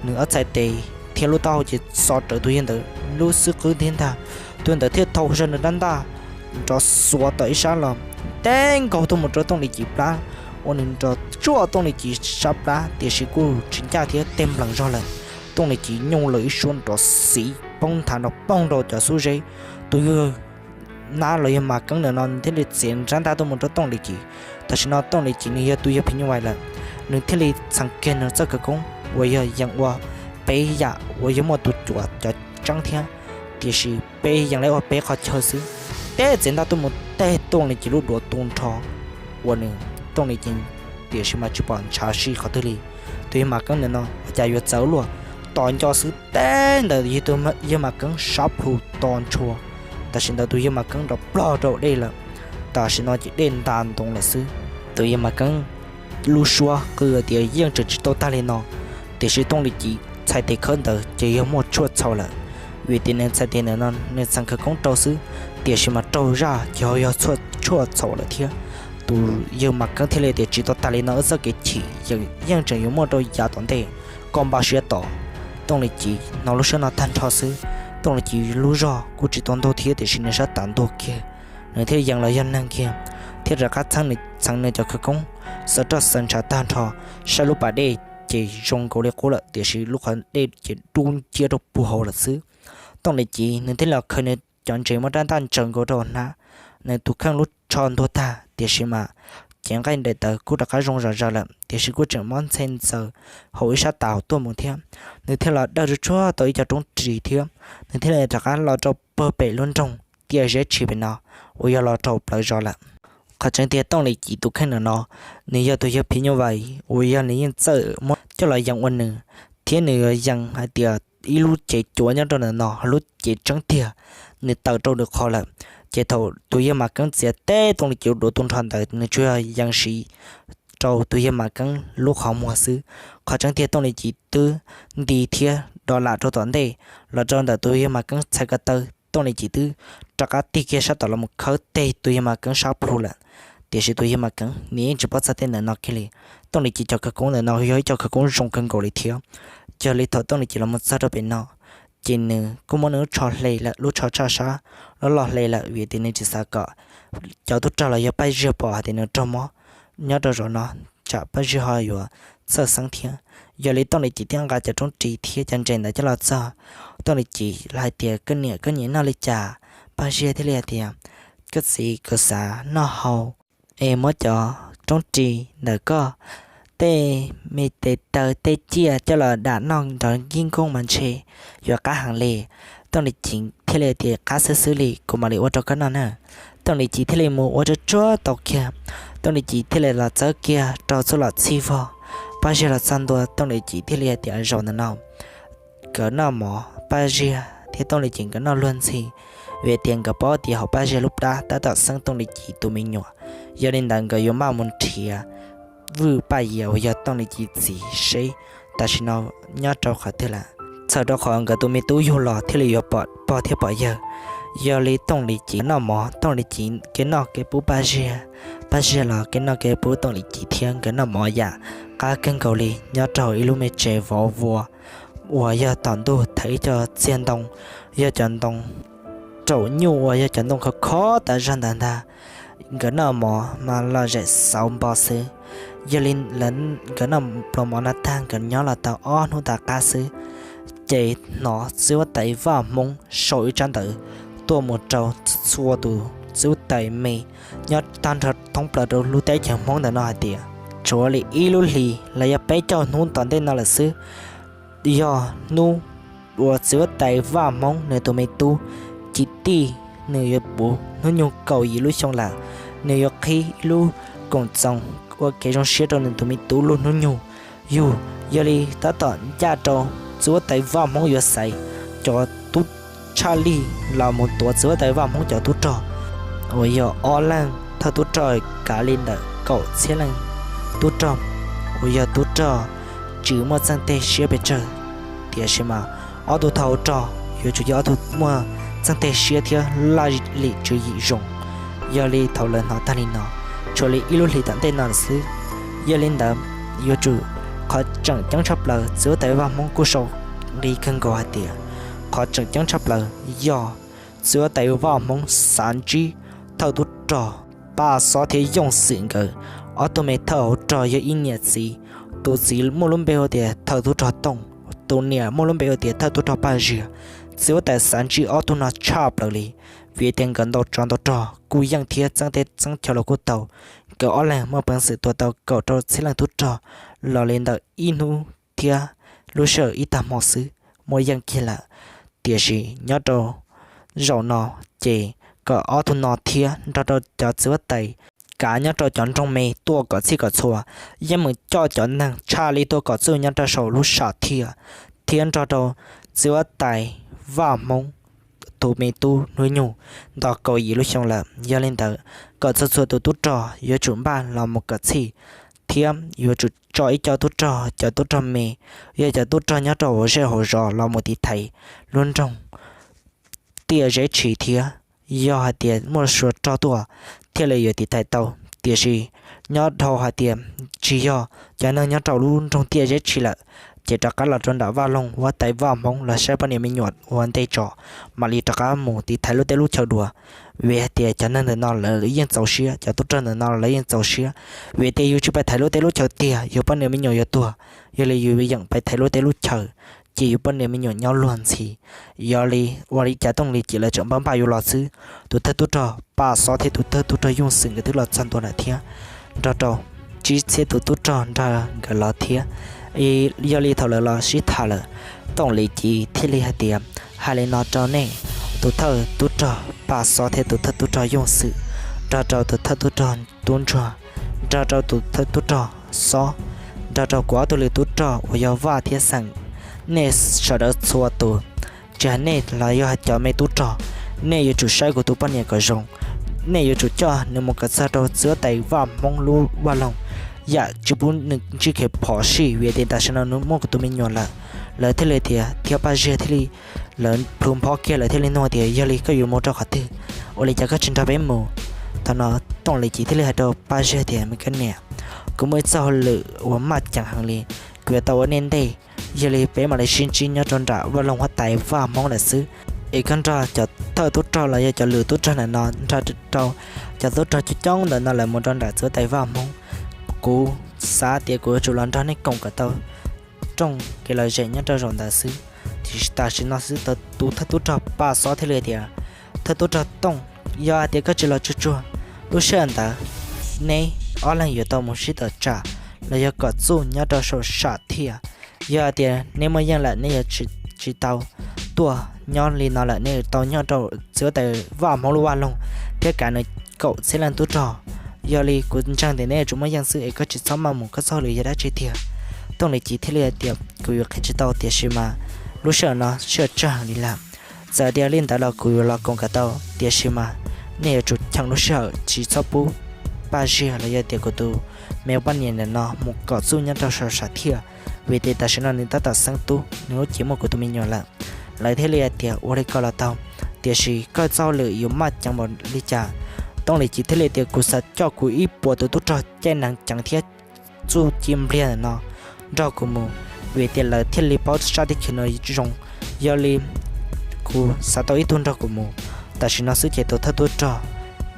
nws ob txhais tes thiab lub taub hau ces xo rawv tus yawg ntawd lub xub qwb thiab ntag. Tus yawg ntawd thiaj thau zog nws rab ntaj nrov xuav tom ib sab los teb nkaug tuaj mus rau Tooj Lis Ci plab, ua nws nrov tsuaj Tooj Lis Ci sab plab, tiam sis kuj tsis ncaj thiab, teg nplees zog lawm. Tooj Lis Ci nyooj lawm ib suab nrov xiv poob nthav nrov poog rau cov xub zeb. Tus yawg nab los yog Maj Keeb ntawm no nws thiaj li txiav rab ntaj tuaj mus rau Tooj Lis Ci. Tam sim no Tooj Lis Ci nws yog tus yawg phim nyuj vais lawm, nws thiaj li txheev kiag nws txoj khawv koob uas yog yees ua peb yam uas yog muaj tus cuav cov tseeb thiab, tiam sis peb yees li ua peb qhov chaw xwb. Teb txiav ntaj tuaj mus teg Tooj Lis Civ lub duav tu nrho ua nws. Tooj Lis Civ tiam sis mas tsis pom ntshav si qhov twg li. Tus yawg Mas Keeb ntawm no ua cas yuav txawv luaj, tos nco xwb teb ntawm yawg Mas Keeb sab plhu to ntshua. Tam sim ntawd tus yawg Mas Keeb nrov plog rau dej lawm. Tam sim no ces dej nta ntoo lawm xwb. Tus yawg Mas Keeb lub suab qw tias yeej tseem tsis tau tag li no, tiam sis Tooj Lis Civ txhais tes khawb ntawd ces yog muaj tshuaj txhaum lawm. Vim tias nws txhais tes ntawm no nws txeev khawv koob rau xwb, tiam sis mas raug zaj ces ho yog tshuaj txhaum lawm thiab. Tus yawg Mas Keeb thiaj li tias tsis tau tag li no, wb txoj kev chim yeej tseem yuav muaj rau yav tom ntej, koj npaj siab tos. Tooj Lis Civ hnov lub suab no tag nrho xwb, Tooj Lis Civ lub zog kuj tsis tau ntuag thiab tiam sis nws sab tav ntuag kiag, nws thiaj yees los yog neeg kiag, thiab rov qab txeev nws cov khawv koob xaws roj xaws ntshav tag nrho, saib lub pas dej ces zoo nkaus li qub lawm tiam sis lub qhov dej ces dub nciab rau puag hauv lawm xwb. Tooj Lis Civ nws thiaj los khaws nws cov ntses muab rab ntaj ntsaws nkaus rau hnab, nws tus kheej lub tsho ntuag tag tiam sis mas cev nqaij daim tawv kuj rov qab zoo zom zaws lawm tiam sis kuj tseem mob ntxhe ntxaws hauv ib sab tav hauv tuaj mus thiab. Nws thiaj los dawj tsuag tsuag tau ib co roob ris thiab, nws thiaj li rov qab los rau puag pem lub nroog Tiaj Zeb Tshis pem no uas yog los rau plawv zos lawm. Qhov tseeb tiag Tooj Lis Civ tus kheej ntawm no, nws yog tus yawg phim nyuj vais uas yog nws yeej txawj muab coj los yees ua nws, thiab nws yuav yees hais tias ib lub cev cuav nyob rau ntawm no, lub cev tseeb tiag nws taws rau nws qhov lawm. Ces thaum tus yawg Mas Keeb txiav teb Tooj Lis Civ duav tu nrho ntawd nws tsuas yog yees siv rau tus yawg Mas Keeb lub qhov muag xwb. Qhov tseeb tiag Tooj Lis Civ twb nti thiab do lam rau tom ntej los rau ntawm tus yawg Mas Keeb txhais ko taw, Tooj Lis Civ twb rov qab tig kiag sab tom los mus khawb teg tus yawg Mas Keeb sab plhu lawm. Tiam sis tus yawg Mas Keeb nws yeej tsis paub txog tej ntawm no kiag li. Tooj Lis Civ cov khawv koob ntawm no yog ib co khawv koob zoo kawg nkaus li thiab. Yog li thaum Tooj Lis Civ los mus txog rau pem no, ces nws kuj muab nws lub tsho hle lawm, lub tsho tshaj sab loj loj hle lawm vim tias nws tsis xav kom cov tub rog los yog Paj Ziag pom hais tias nws raug mob nyob rau zos no, tsam Paj Ziag ho yuav txhawj xeeb thiab. Yog li Tooj Lis Civ thiaj nqa cov roob ris thiab cov ntses ntawd coj los txog. Tooj Lis Civ hais tias, koj niam, koj nyiam noj li cas? Paj Ziag thiaj li hais tias, koj txiv, kuv xav noj hau, es muab cov roob ris ntawm koj tej me tes taw tej ciaj coj los dam noj nrog nkij nkooj mas ntshe yuav qab heev li. Tooj Lis Civ thiaj li tias, qab xwb xwb li, kuv mam li ua rau koj noj na. Tooj Lis Civ thiaj li mus ua tsuag tsuag tau kiag. Tooj Lis Civ thiaj li los txawb kiag rau txuj lom txhij vog. Paj Ziag los txog ntua, Tooj Lis Civ thiaj li hais tias, zaum ntawm no nkawd noj mov, Paj Ziag thiab Tooj Lis Civ nkawd noj luag ntxhi, vim tias nkawd paub tias hauv Paj Ziag lub plab tab tom xeeb Tooj Lis Civ tus me nyuam. Yog li ntawd nkawd yuav maj mus nrhiav Vwj Paj Yias uas yog Tooj Lis Civ txiv seb tam sim no nyob rau qhov twg lawm, txhawm rau qhov nkawd tus me tub yug los thiaj li yuav pom pog thiab pom yawg. Yog li Tooj Lis Civ noj mov, Tooj Lis Civ kev noj kev pub Paj Ziag, Paj Ziag los kev noj kev pub Tooj Lis Civ thiab. Nkawd noj mov yam qab kawg nkaus li nyob rau ib lub me tsev vov vuas uas yog tom ntug thaiv ib co txiag ntoo, yog cov ntoo raum nyuj uas yog cov ntoo khov khov tas zog ntawd ntag. Nkawd noj mov mas lom zem xauv npo xwb. Yog li nkawd noj pluas mov no tag nkawd nyob los tau ob hnub tas qab xwb, ces hnov txiv huab tais Vaj Hmoob sau ib tsab ntawv tuaj mus rau txhua tus txiv huab tais me nyob tag nrho thoob plaws rau lub teb chaws Hmoob ntawm no hais tias, tshuav li ib lub hlis los yog peb caug hnub tom ntej no lawm xwb, yog hnub uas txiv huab tais Vaj Hmoob nws tus me tub Ci Tij, nws yuav puv hnub nyoog kaum yim lub xyoo lawm. Nws yuav qhib ib lub koom txoos ua kev zoo siab rau nws tus me tub lub hnub nyoog yug. Yog li tab tom ncaj rau txiv huab tais Vaj Hmoob yuav xaiv cov tub tshaj lij los mus tuav txiv huab tais Vaj Hmoob cov tub rog uas yog ob leeg thawj tub rog, kav li ntawm kaum txhiab leej tub rog uas yog tub rog tsis muaj txheej tej siab pes tsawg. Tiam sis mas ob tug thawj rog yuav tsum yog ob tug muaj txheej tej siab thiab laj lim tswv yim zoo. Yog li thaum lawv hnov tag li no, tshuav li ib lub hlis tom ntej no lawm xwb. Yog li ntawd, yuav tsum, qhov tseem ceeb tshaj plaws txiv huab tais Vaj Hmoob kuj sau nqi kawg nkaus hais tias, qhov tseem ceeb tshaj plaws yog txiv huab tais Vaj Hmoob xav ntsib thawj tub rog Paj Xob thiab Yooj Xwm nkawd ob tug me thawj hauv rog yog ib niam txiv. Tus txiv muaj lub npe hu tias thawj tub rog Tooj, tus niam muaj lub npe hu tias thawj tub rog Paj Ziag. Txiv huab tais xav ntsib ob tug no tshaj plaws li, vim tias nkawd ntau tsov ntau rog kuj yeej thiab txeeb teb txeeb chaw los kuj tau. Nkawd ob leeg muaj peev xwm tua tau kaum rau txhiab leej tub rog los li ntawm ib hnub thiab lub sij hawm ib tag hmo xwb muaj yeej kiag lawm. Tiam sis nyob rau zaum no ces kom ob tug no thiab nrog rau cov txiv huab tais kav nyob rau cov nroog me tuaj kom txhij kom txhua, yeej mus coj cov neeg tshaj li tuaj kom txuj nyob rau saum lub sam thiaj, thiab nrog rau txiv huab tais Vaj Hmoob tus me tub hnub nyoog nto kaum yim lub xyoo lawm. Yog li ntawd kom txhua txhua tus tub rog yuav tsum npaj los mus kom txhij, thiab yuav tsum tso ib co tub rog, cov tub rog me, yog cov tub rog nyob rau hauv zej hauv zos los mus tiv thaiv lub nroog Tiaj Zeb Tshis thiab. Yog hais tias muaj suav rog tuaj thiaj li yuav tiv thaiv tau, tiam sis nyob dhau hais tias tsis yog cov neeg nyob rau lub nroog Tiaj Zeb Tshis lawm, ces rov qab los rau nram Vaj Loog huab tais Vaj Hmoob los saib poj niam me nyuam ua ntej tso, mam li rov qab mus tiv thaiv lub teb lub chaw dua. Vim hais tias cov neeg ntawm no lawv yeej txaus siab, cov tub rog ntawm no lawv yeej txaus siab. Vim tias yus tsis pais thaiv lub teb lub chaw tiag yus poj niam me nyuam yuav tuag, yog li yus yeem pais thaiv lub teb lub chaw ces yus poj niam me nyuam nyob luag ntxhi. Yog li ua li cas Tooj Lis Cim lawv tseem npaj npaj yuav los xwb, tus thawj tub rog Paj Xob thiab tus thawj tub rog Yooj Xwm nkawd twb los txog ntua lawm thiab, nrog rau tsib txhiab tus tub rog nrog nkawd los thiab. Yog li thaum lawv los sib tham lawm, Tooj Lis Cim thiaj li hais tias, hais li no rau nej, tus thawj tub rog Paj Xob thiab tus thawj tub rog Yooj Xwm, nrog rau tus thawj tub rog Tub Ntsuag, nrog rau tus thawj tub rog Xob, nrog rau kuv ob tug lwm tub rog uas yog Vaj thiab Xeem, nej sawv daws txhua tus, tsis hais nej los yog hais cov me tub rog, nej yuav tsum saib kuv tus poj niam kom zoo. Nej yuav tsum coj nws mus kom txog rau txiv huab tais Vaj Hmoob lub vaj loog, yam tsis pub nws ntsib kev phom sij, vim tias tam sim no nws muaj kuv tus me nyuam lawm. Lawv thiaj li tias, thiab Paj Ziag thiaj li, lawv plhu nphob kiag lawv thiaj li nug tias, yog li koj yuav mus rau qhov twg? Ua li cas koj tsis nrog peb mus? Thaum no Tooj Lis Cim thiaj li hais rau Paj Ziag tias, me koj niam, kuv muaj ib txoj hauj lwm uas maj ceev heev li, kuv yuav tau ua nej ntej. Yog li peb mam li sib ntsib nyob rau nram vaj loog huab tais Vaj Hmoob lawm xwb, es koj nrog cov thawj tub rog los yog cov lwm tub rog ntawm no nrog rau cov tub rog coob coob ntawm no lawv mus rau nram txiv huab tais Vaj Hmoob. Kuv xav tias kuv yuav tsum los nrog nej koom kom tau rooj kev lom zem nyob rau zaum ntawd xwb. Tiam sis tam sim no xwb tus thawj tub rog Paj Xob thiaj li tias, thawj tub rog Tooj, yog hais tias koj tsis los tsuag tsuag, lub sij hawm ntawd neb ob leeg yuav tau mus sib tawm tsam los yog kom txuj nyob rau saum sam thiaj. Yog hais tias neb muaj yeej lawm neb yuav tsis tau tuaj nyob li no lawm, neb yuav tau nyob rau txiv huab tais Vaj Hmoob lub vaj loog thiab kav nws kaum txhiab leej tub rog. Yog li kuv ntseeg tias neb yuav tsum muaj yeej xwb es koj tsis txhob maj mus, koj txoj hauj lwm yog dab tsi tiag? Tooj Lis Cim thiaj li hais tias, kuv yuav qhia tsis tau tiam sis mas lub sij hawm no sij hawm tsawg heev li lawm. Txawm tias li ntawd los kuv yuav los koom kom tau, tiam sis mas nej yuav tsum cheem lub sij hawm tsis txhob pub Paj Ziag los yog tias kuv tus me poj niam ntawm no mus kom txuj nyob rau saum sam thiaj, vim tias tam sim no nws tab tom xeeb tub, nws lub cev muaj kuv tus me nyuam lawm. Lawv thiaj li hais tias, ua li ko los tau, tiam sis koj txoj hauj lwm yuav maj ceev npaum li cas? Tooj Lis Cim thiaj li tias, kuv xav coj kuv ib puas tus tub rog caij nees ceev thiab txuj ci npliag ntawm no nrog kuv mus, vim tias lawv thiaj li paub sab teb chaws no zoo. Yog li kuv xav tau ib tug nrog kuv mus. Tam sim no xwb ces tus thawj tub rog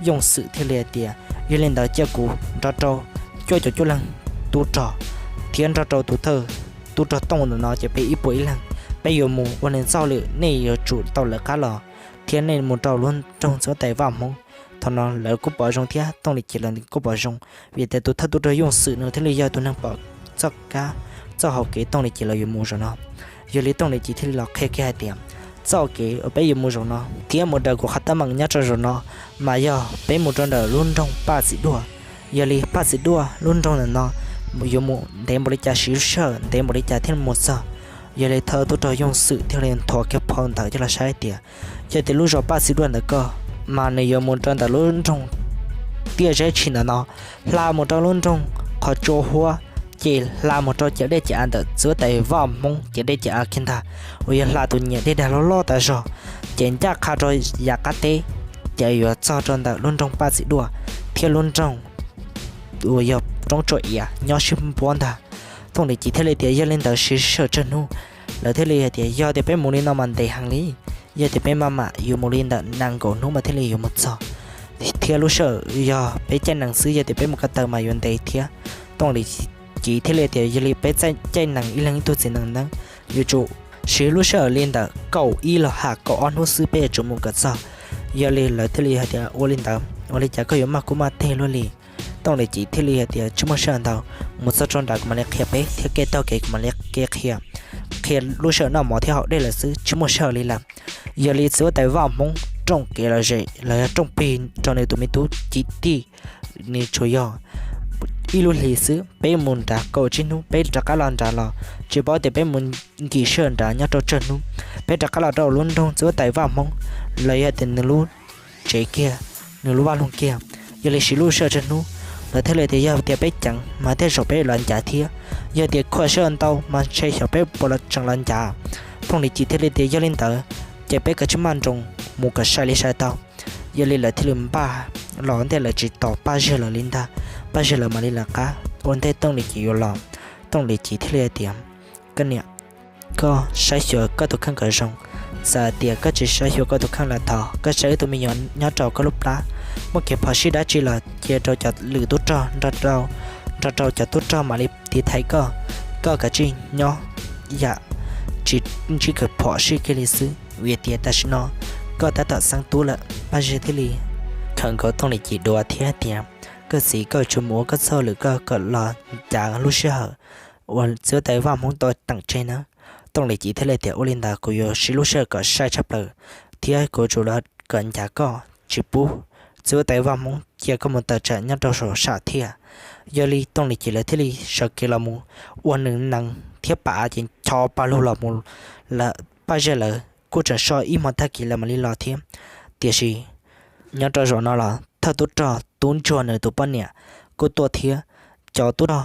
Yooj Xwm thiaj li hais tias, yog li ntawd cia kuv nrog rau cuaj caum cuaj leeg tub rog thiab nrog rau tus thawj tub rog Tooj ntawm no ces peb ib puas ib leeg, peb yuav mus ua nws txoj hauj lwm, nej yuav tsum tau lawv qab los thiab nej mus rau lub nroog txiv huab tais Vaj Hmoob. Thaum no lawv kuj pom zoo thiab Tooj Lis Cim lawv kuj pom zoo, vim tias tus thawj tub rog Yooj Xwm nws thiaj li yog tus neeg pom txoj kab txoj hau kev Tooj Lis Cim lawv yuav mus zaum no. Yog li Tooj Lis Cim thiaj li los qhia kiag hais tias, txoj kev uas peb yuav mus zaum no thiab mus raws kuv qhov teeb meem nyob rau zaum no mas yog peb mus rau ntawm lub nroog Paj Txim Duaj. Yog li Paj Txim Duaj lub nroog ntawm no yuav mus ntev npaum li cas, siv lub sij hawm ntev npaum li cas thiaj mus txog. Yog li thawj tub rog Yooj Xwm thiaj li nthuav kiag phau ntawv coj los saib tias, yog tias lub zos Paj Txim Duaj ntawd ko mas nws yuav mus rau ntawm lub nroog Tiaj Zeb Tshis ntawm no, hla mus rau lub nroog Qhov Tsua Huab, ces hla mus rau ciam dej ciam av ntawm txiv huab tais Vaj Hmoob ciam dej ciam av kiag ntag, uas yog hla tus nyiam dej dag loj loj tas zog, ces ncaj qha rau yav qab teb, ces yuav txog rau ntawm lub nroog Paj Txim Duaj thiab lub nroog uas yog roob Tsua Iav nyob sib npuab ntag. Tooj Lis Cim thiaj li tias, yog li ntawd siv sij hawm tsawg hnub? Lawv thiaj li hais tias, yog tias peb mus li no mas ntev heev li, yog tias peb maj mam yuav mus li ntawm nees nkaum hnub mas thiaj li yuav mus txog, thiab lub sij hawm yog peb caij nees xwb, yog tias peb mus ko taw mas yuav ntev thiab. Tooj Lis Cim thiaj li tias, yog li peb caij nees ib leeg ib tug txiv nees neeb, yuav tsum siv lub sij hawm li ntawm kaum ib los ham kaum ob hnub xwb peb yuav tsum mus kom txog. Yog li lawv thiaj li hais tias, ua li ntawd ua li cas koj yuav maj kub maj teg luaj li? Tooj Lis Cim thiaj li hais tias, tsis muaj sij hawm ntau, mus txog rau nrad kuv mam li qhia peb thiab, kev taug kev kuv mam li qhia, qhia lub sij hawm noj mov thiab haus dej lawm xwb, tsis muaj sij hawm li lawm. Yog li txiv huab tais Vaj Hmoob rooj kev los zem los yog rooj plig rau nws tus me tub cim tij. Nws tsuas yog ib lub hlis xwb, peb mus nrad kaum tsib hnub peb rov qab los nrad los tsis paub tias peb mus nkim sij hawm nrad nyob rau tsawg hnub, peb rov qab los rau lub nroog txiv huab tais vaj hmoob los yog tias nws lub tsev kiag, nws lub vaj loog kiag. Yog li siv lub sij hawm tsawg hnub lawm thiaj li tias yog tias peb ceev mas tej zaum peb los ncav thiab, yog tias khuam sij hawm ntau mas ntshe xyov peb puas los tseem los ncav. Tooj Lis Cim thiaj li tias yog li ntawd ces peb kav tsij maj nroos mus kom sai li sai tau. Yog li lawv thiaj li npaj los ntej, lawv tsis tos Paj Ziag lawv li ntag, Paj Ziag lawv mam li lawv qab ua ntej Tooj Lis Cim yuav los. Tooj Lis Cim thiaj li tias, koj niam, koj saib xyuas koj tus kheej kom zoo. Txawm tias koj tsis saib xyuas koj tus kheej los thov koj saib wb tus me nyuam nyob rau koj lub plab, muaj kev phom sij dab tsi los cia rau cov lwm tub rog nrog rau cov tub rog mam li tiv thaiv koj. Koj kav tsij nyob yam tsis ntsib kev phom sij kiag li xwb, vim tias tam sim no koj tab tom xeeb tub lawm. Paj Ziag thiaj li khawm nkaus Tooj Lis Cim dua thiab tias, koj txiv, koj tsuas mus ua koj txoj lwm koj kom los ncav lub sij hawm uas txiv huab tais vaj hmoob tau teem tseg na. Tooj Lis Cim thiaj li tias ua li ntawd kuv yuav siv lub sij hawm kom sai tshaj plaws thiab kuv yuav tsum los kom ncav koj tsis pub txiv huab tais vaj hmoob cia koj mus tawm tsam nyob rau saum sam thiab. Yog li Tooj Lis Cim lawv thiaj li sawv kev los mus ua nws nees thiab pam av ces ncho pa lug los mus lawm. Paj Ziag lawv kuj tseem so ib hmo tag kis lawv mam li los thiab. Tiam sis nyob rau zaum no los thawj tub rog Tub Ntsuag nws tus poj niam kuj tuaj thiab, cov tub rog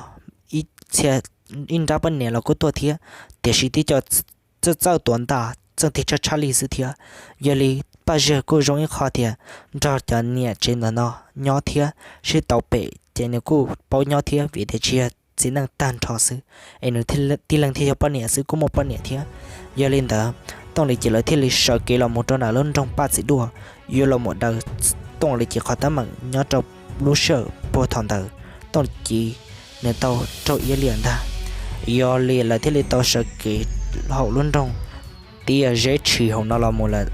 ib txhia ib nrab poj niam los kuj tuaj thiab, tiam sis tib co txawj txawj tuav ntaj txawj tig tshaj tshaj li xwb thiab. Yog li Paj Ziag kuj zoo ib qho tias nrog cov niam tsev ntawm no nyob thiab sib tau pem ces nws kuj paub nyob thiab vim tias tsis yog txiv neej tag nrho xwb, es nws tib leeg thiaj yog poj niam xwb kuj muaj poj niam thiab. Yog li ntawd Tooj Lis Cim lawv thiaj li sawv kev los mus rau ntawm lub nroog Paj Txim Duaj, yuav los mus daws Tooj Lis Cim qhov teeb meem nyob rau lub sij hawm puag thaum ntawd Tooj Lis Cim nws tau raug iab liam ntag. Yog li lawv thiaj li tau sawv kev hauv lub nroog Tiaj Zeb Tshis hauv no los mus lawm.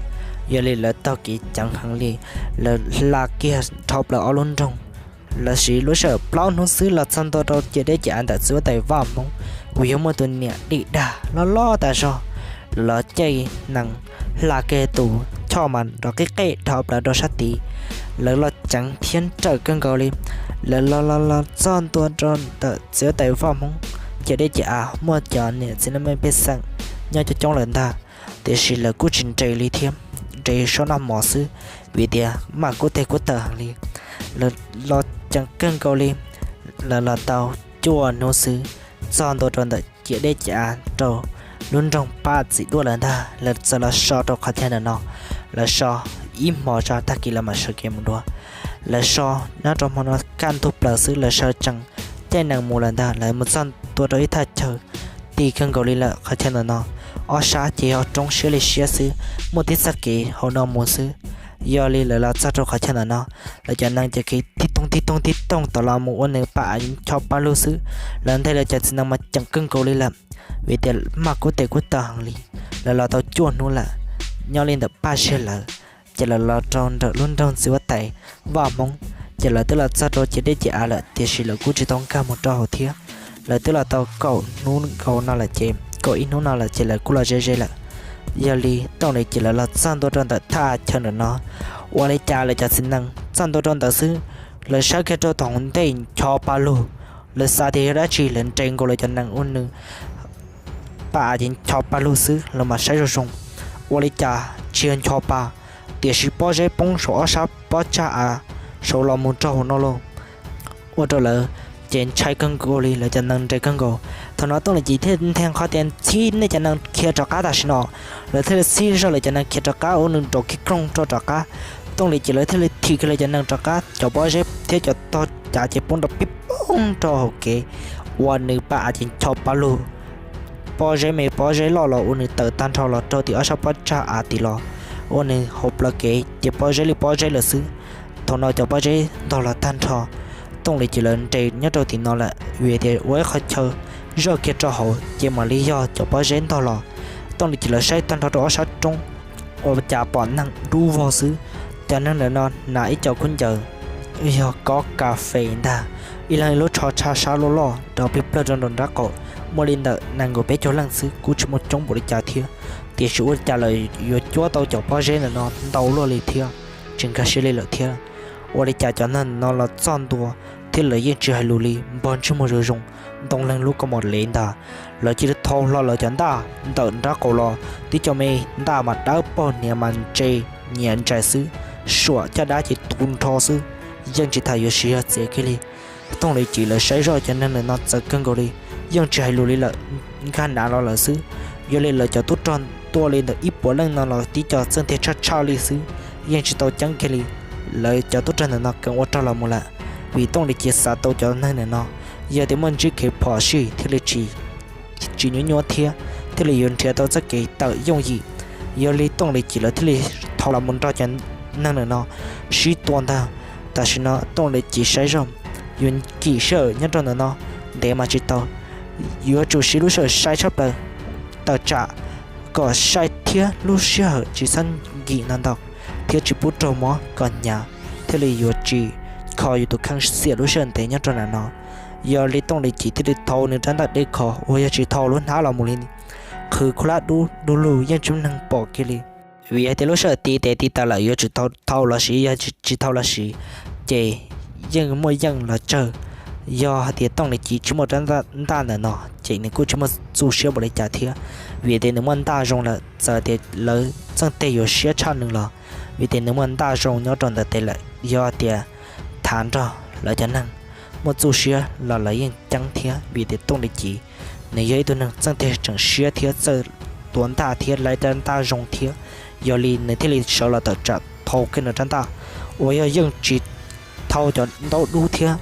Yog li lawv taug kev ceev heev li, lawv hla kiag dhau plaws ob lub nroog. Lawv siv lub sij hawm plaub hnub xwb los txog ntua rau ciam deb ciam av ntawm txiv huab tais vaj hmoob uas yog muaj tus niam dim dag loj loj tas zog. Lawv caij nees hla kiag tus choj mas nrov qij qej dhau plaws rau sab tid. Lawv los ceev thiab nrawm kawg nkaus li. Lawv los los los txog ntua rau ntawm txiv huab tais vaj hmoob ciam deb ciam av, muaj cov niam txiv neej mej pej xeem nyob coob coob lawm ntag, tiam sis lawv kuj tsis nres li thiab, nres sab noj mov xwb, vim tias maj kub teg kub taw heev li. Lawv los ceev kawg nkaus li. Lawv los tau cuaj hnub xwb, txog ntua rau ntawm ciam deb ciam av rau lub nroog Paj Txim Duaj lawm ntag. Lawv txawm los so rau qhov chaw ntawm no, lawv so ib hmo tso tag kis lawv mam sawv kev mus dua. Lawv so nyob rau hmo no kaj ntug plaws xwb, lawv sawv tsees caij nees mus lawm ntag. Lawv mus txog ntua rau ib thaj chaw ti kawg nkaus li lawm. Qhov chaw ntawm no ob sab ces yog roob siab li siab xwb, muaj tib txoj kev hauv no mus xwb. Yog li lawv los txog rau qhov chaw ntawm no, lawv cov nees ces kev tib toog tib toog tib toog tom los mus ua nws pam av ncho pa lug xwb. Lawv nthe lawv cov txiv nees mas ceev kawg nkaus li lawm, vim tias maj kub teg kub taw heev li. Lawv los tau cuaj hnub lawm, nyob li ntawm Paj Ziag lawv, ces lawv los rau ntawm lub nroog txiv huab tais vaj hmoob, ces lawv twb los txog rau ciam deb ciam av lawm, tiam sis lawv kuj tsis tau nkag mus rau hauv thiab. Lawv twb los tau kaum hnub nkaus no lawm ces kaum ib hnub no lawm ces lawv kuj los ze ze lawm. Yog li Tooj Lis Cim lawv los txog ntua rau ntawm thaj chaw ntawm no, ua li cas lawv cov txiv nees txog ntua rau ntawd xwb, lawv saib kiag rau tom ntej ncho pa lug. Lawv xav tias yog dab tsi, lawv nres nkaus lawv cov nees ua nws pam av ces ncho pa lug xwb, lawv mam saib zoo zoo, ua li cas tsis yog ncho pa, tiam sis pob zeb poob saum ob sab pob tsag av saud los mus rau hauv no lauj. Ua rau lawv ces ntshai kawg nkaus li, lawv cov nees nres kawg nkaus. Thaum no Tooj Lis Cim thiaj nthe qhov tias txhib nej cov nees khiav rov qab tam sim no. Lawv thiaj li txhib zog lawv cov nees khiav rov qab ua nws nraum kiag koog rau rov qab. Tooj Lis Cim lawv thiaj li thim kiag lawv cov nees rov qab, cov pob zeb thiab cov tog cav ces poob nrov pib poob rau hauv kev, ua nws pam av ces ncho pa lug. Pob zeb me pob zeb loj los ua nws tawm tag nrho los rau tim ob sab pob tsag av tid los, ua nws hauv plawv kev ces pob zeb li pob zeb lawm xwb. Thaum no cov pob zeb ntog los tag nrho, Tooj Lis Cim lawv nres nyob rau tim no lawm, vim tias ua ib qhov chaw zoj kiag rau hauv ces mam li yog cov pob zeb ntog los. Tooj Lis Cim lawv saib tag nrho rau ob sab roob, ua cas pom neeg dub vog xwb. Cov neeg ntawm no hnav ib co khaub ncaws yog kob kas fes ntag, ib leeg ib lub tsho tshaj sab loj loj nrov plig plawg rau nraum nraub qaum, muaj li ntawm nees nkaum peb caug leej xwb, kuj tsis muaj coob npaum li cas thiab. tiam sis ua li cas lawv yuav cuab tau cov pob zeb ntawm no ntau luaj li thiab tsis nkag siab li lawm thiab. Ua li cas cov neeg ntawm no los txog ntua thiab lawv yeej tsis hais lus li, npog ntsej muag zoo zoo, ntoo leeg lub kaus mom lev ntag. Lawv cia li thau hlo lawv cov ntaj ntawm nraub qaum los, tib co me ntaj mas dawb paug, hniav mas ntse nyias ntsais xwb, suam caj dab ces tu nrho xwb, yeej tsis tas yuav siv zog txiav kiag li. Tooj Lis Civ lawv saib zoj cov neeg ntawm no txawv kawg nkaus li, yeej tsis hais lus li lawm, nkag nav los lawm xwb. Yog li lawv cov tub rog tuaj li ntawm ib puas leej no los tib co txawj nteg tshaj tshaj li xwb, yeej tsis tau ceeb kiag li. Lawv cov tub rog ntawm no kheev ua rog los mus lawm, vim Tooj Lis Civ xav tau cov neeg ntawm no, yog tias muaj ntsib kev phom sij thiaj li tsis tsis nyuaj nyuaj thiab, thiaj li yuav nrhiav tau txoj kev tawm yooj yim. Yog li Tooj Lis Civ lawv thiaj li thau los mus nrog cov neeg ntawm no sib tua ntag. Tam sim no Tooj Lis Civ saib zoj yuav kim sij hawm nyob rau ntawm no ntev mas tsis tau, yuav tsum siv lub sij hawm sai tshaj plaws tawm tsam kom sai thiab lub sij hawm tsis txhob nkim ntau ntau thiab tsis pub raug mob kom hnyav, thiaj li yuav tsis kho yus tus kheej xiam lub sij hawm ntev nyob rau ntawm no. Yog li Tooj Lis Civ thiaj li thau nws rab ntaj dej kho uas yog tsis thau lub hnab los mus li, qhwv khuj lab dub du lug yeej tsis muaj neeg pom kiag li. Vim hais tias lub sij hawm tiv tes tiv taws lawm yuav tsum thau los siv, yog tsis thau los siv ces yeej muaj yeej los tsawg. Yog hais tias Tooj Lis Civ tsis muaj rab ntaj ntawm no ces nws kuj tsis muaj txuj siab npaum li cas thiab, vim tias nws muaj ntaj zoo lawm txawm tias lawv txawj nteg yuav siab tshaj nws los, vim tias nws muaj ntaj zoo nyob rau ntawm tes lawm. Yog tias tham nrog lawv cov neeg muaj txuj siab los lawv yeej ceeb thiab, vim tias Tooj Lis Civ nws yog ib tug neeg txawj nteg tseem siab thiab txawj tua ntaj thiab laib rab ntaj zoo thiab. Yog li nws thiaj li sawv los tawm tsam thau kiag nws rab ntaj uas yog yeej tsis thau cov ntaub dub thiab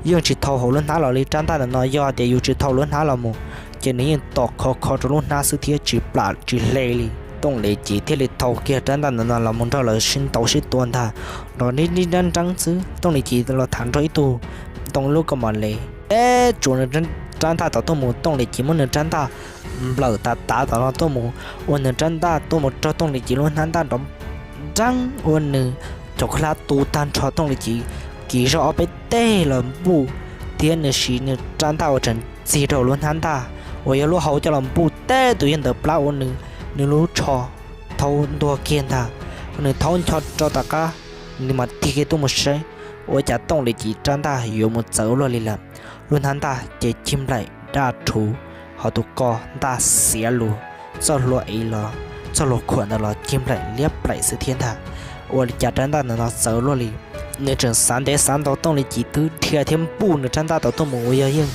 yeej tsis thau hauv lub hnab los li. Rab ntaj ntawm no yog tias yus tsis thau lub hnab los mus ces nws yeej tom kho kho rau lub hnab xwb thiab tsis plam tsis hle li. Tooj Lis Civ thiaj li thau kiag rab ntaj ntawm no los mus nrog lawv sib ntaus sib tua ntag, nrov nrib nrib nreeb nreeb xwb. Tooj Lis Civ los tham nrog ib tug ntoo lub kaus mom lev, teb tsuas nws rab ntaj tom tuaj mus. Tooj Lis Civ muab nws rab ntaj nplawm tav tav tom no tuaj mus, ua nws rab ntaj tuaj mus raug Tooj Lis Civ lub hnab ntaj nrov nreeb, ua nws cov khaub hlab tu tag nrho. Tooj Lis Civ kiv zog ob peb teg los npuj thiab nws siv nws rab ntaj uas tseem txig rau lub hnab ntaj uas yog lub hau coj los npuj teb tus yawg ntawd plab ua nws, nws lub tsho thaub ntuag kiag ntag. Nws thaub ncho rau tom qab, nws mam tig kiag tuaj mus saib, ua cas Tooj Lis Civ rab ntaj yuav mus txawv luaj li lawm. Lub hnab ntaj ces cig nplaim daj rhuv, ho tus ko ntaj xiav lug, txoj hlua ev los txoj hlua khuam ntawd los cig nplaim liab plaim xwb thiab ntag. Ua li cas rab ntaj ntawm no txawv luaj li. Nws tseem xav ntev xav ntau, Tooj Lis Civ twb dhia thiab npuj nws rab ntaj tau tuaj mus uas yog yeej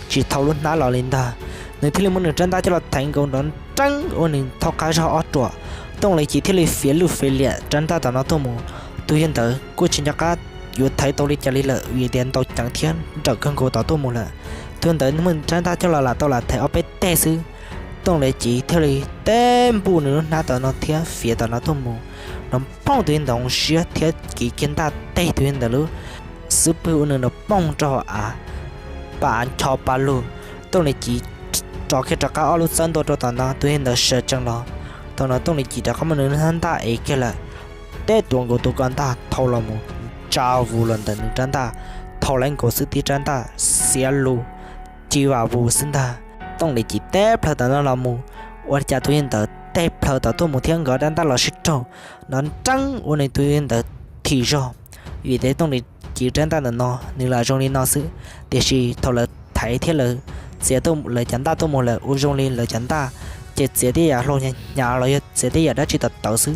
tsis thau lub hnab los li ntag. Nws thiaj li muab nws rab ntaj coj los theev nkaus nrov nreeb ua nws thaub qab zog ob ruam. Tooj Lis Civ thiaj li fiav lwj fiav liam rab ntaj tom no tuaj mus. Tus yawg ntawd kuj tsis nco qab yuav theev tau li cas li lawm vim tias ntau ceev thiab nrawm kawg nkaus tom tuaj mus lawm. Tus yawg ntawd muab rab ntaj coj los lam tau lam theev ob peb teg xwb, Tooj Lis Civ thiaj li teb npuj nws lub hnab tom no thiab fiav tom no tuaj mus. Nrov phooj, tus yawg ntawd zoo siab thiab kiv kiag ntaj teg tus yawg ntawd lub xub pwg ua nws nrov phooj rau hauv av, pam ncho pa lug. Tooj Lis Civ rov kiag rov qab ob lub txawb ntua rau tom no, tus yawg ntawd sawv tsees los. Thaum no Tooj Lis Civ rov qab muab nws lub hnab ntaj ev kiag lawm, teb tuav nkaus tus ko ntaj thau los mus, tsa vus los ntawm nws rab ntaj, thau lawv nkaus xwb tib rab ntaj xiav lug ci vam vus xwb ntag. Tooj Lis Civ teb plhaw tom no los mus, ua li cas tus yawg ntawd teb plhaw tom tuaj mus thiab nkawd rab ntaj los sib raug, nrov nreeb ua nws tus yawg ntawd thim zog. Vim tias Tooj Lis Civ rab ntaj ntawm no nws lam zoo li no xwb, tiam sis thaum lawv thaiv thiab lawv txiav lawv cov ntaj tuaj mus lawm ua zoo li lawv cov ntaj ces txiav tej yam hlau hnyav hnyav los yog txiav tej yam dab tsi tawv tawv xwb,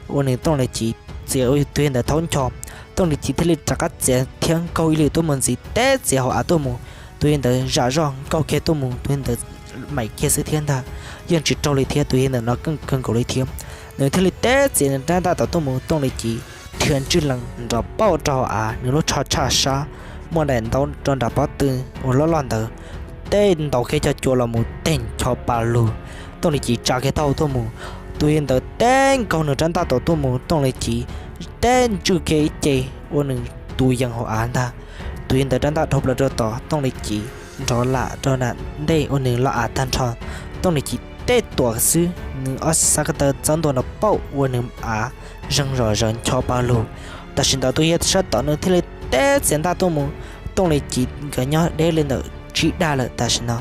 ua nws Tooj Lis Civ txiav ua tus yawg ntawd thaub ncho. Tooj Lis Civ thiaj li rov qab txiav thiab nkaug ib lwm tuaj mus ntxiv, teb txiav hauv av tuaj mus. Tus yawg ntawd zam zoj nkaug kiag tuaj mus, tus yawg ntawd maim kiag xwb thiab ntag, yeej tsis raug li thiab. Tus yawg ntawm no keej kawg nkaus li thiab, nws thiaj li teb txiav nws rab ntaj tom tuaj mus. Tooj Lis Civ dhia ntswj lees nrov pauj rau hauv av, nws lub tsho tshaj sab, muaj daim ntaub rau nram pob tw uas loj loj ntawd, teb ntaus kiag cov cua los mus teg ncho pa lug. Tooj Lis Civ tsa kiag taub hau tuaj mus, tus yawg ntawd teb nkaug nws rab ntaj tom tuaj mus. Tooj Lis Civ teb ntswj kiag ib ce ua nws tu yees hauv av ntag. Tus yawg ntawd rab ntaj dhau plaws rau tod, Tooj Lis Civ nrov lam rau nram ntej ua nws loj av tag nrho. Tooj Lis Civ teb tuam xwb, nws ob xab ko taw txawb ntua nrov pauj ua nws av zeeg zom zaws ncho pa lug. Tam sim ntawd tus yawg sab tom nws thiaj li teb txiav ntaj tuaj mus. Tooj Lis Civ nkawd nyob deb li ntawm tsib dag lawm, tam sim no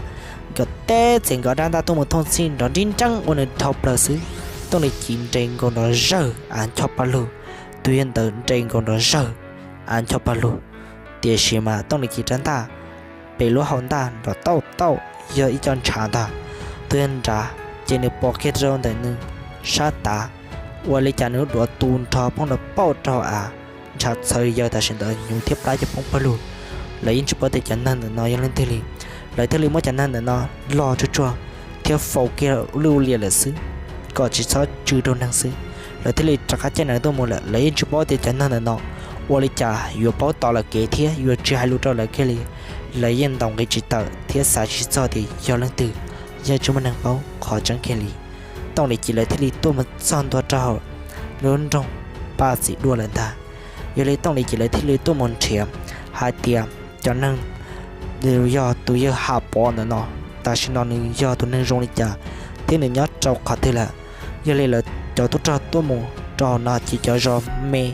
nkawd teb txiav nkawd rab ntaj tuaj mus thooj txhij nrov nrib nreeb ua nws dhau plaws xwb. Tooj Lis Civ nres nkaus nrov zawg av ncho paj lug, tus yawg ntawd nres nkaus nrov zawg av ncho paj lug. Tiam sis mas Tooj Lis Civ rab ntaj pem lub hau ntaj nrov tauj tauj yog ib co ntshav ntag. Tus yawg nrad ces nws pom kiag rau ntawm nws sab tav, ua li cas nws lub duav tu nrho poob nrov pauj rau av, ntshav txhawv yaws tam sim ntawd hnyuv thiab plab coj poob pawg lug. Lawv yeej tsis paub tias cov neeg ntawm no yog leej twg li, lawv thiaj li muab cov neeg ntawm no log tsuag tsuag thiab faus kiag lwj ua liam lawm xwb, kom tsis txhob tsw rau neeg xwb. Lawv thiaj li rov qab caij nees tuaj mus lawm. Lawv yeej tsis paub tias cov neeg ntawm no ua li cas yuav paub tos lawv kev thiab yuav tsis hais lus rau lawv kiag li. Lawv yeej ntaus nqi tsis tawm thiab xav tsis txog tias yog leej twg, yeej tsis muaj neeg paub qhov tseeb kiag li. Tooj Lis Civ lawv thiaj li tuaj mus txog ntua rau hauv lub nroog Paj Txiv Duaj lawm ntag. Yog li Tooj Lis Civ lawv thiaj li tuaj mus nrhiav hais tias cov neeg yog tus yawg Ham Pov ntawm no, tam sim no nws yog tus neeg zoo li cas thiab nws nyob rau qhov twg lawm. Yog li lawv cov tub rog tuaj mus rau hauv no ces cov zos me,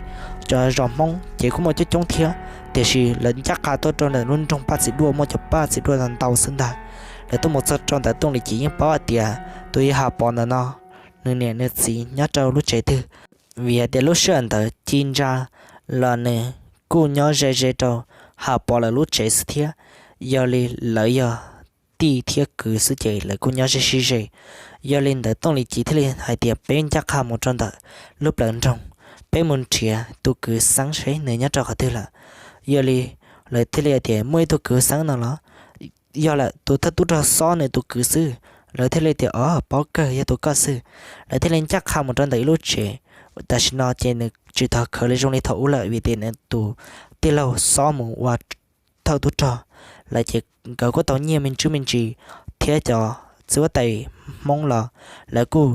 cov zos Hmoob ces kuj muaj coob coob thiab, tiam sis lawv ncaj qha tuaj rau ntawm lub nroog Paj Txiv Duaj muaj cov Paj Txiv Duaj ntau xwb ntag. Lawv tuaj mus txog rau ntawd Tooj Lis Civ yeej paub hais tias tus yawg Ham Pov ntawm no nws niam nws txiv nyob rau lub tsev twg, vim hais tias lub sij hawm ntawd ci ntsa los nws kuj nyob ze ze rau Ham Pov lawv lub tsev xwb thiab. Yog li lawv yog tij thiab kwv xwb ces lawv kuj nyob ze sib ze. Yog li ntawd Tooj Lis Civ thiaj li hais tias peb ncaj qha mus rau ntawm lub plawv nroog, peb mus nrhiav tus kwv Xeeb seb nws nyob rau qhov twg lawm. Yog li lawv thiaj li hais tias muaj ib tug kwv Xeeb no los? Yog lawm, tus thawj tub rog Xob nws tus kwv xwb. Lawv thiaj li tias o, paub kawg, yog tus koj xwb. Lawv thiaj li ncaj qha mus rau ntawm ib lub tsev. Tam sim no ces nws tsis tau khawv li zoo li thaum ub lawm vim tias nws tus tij laug Xob mus ua thawj tub rog lawm ces nkawd kuj tau nyiaj me ntsis me ntsis, thiab cov txiv huab tais Hmoob los lawv kuj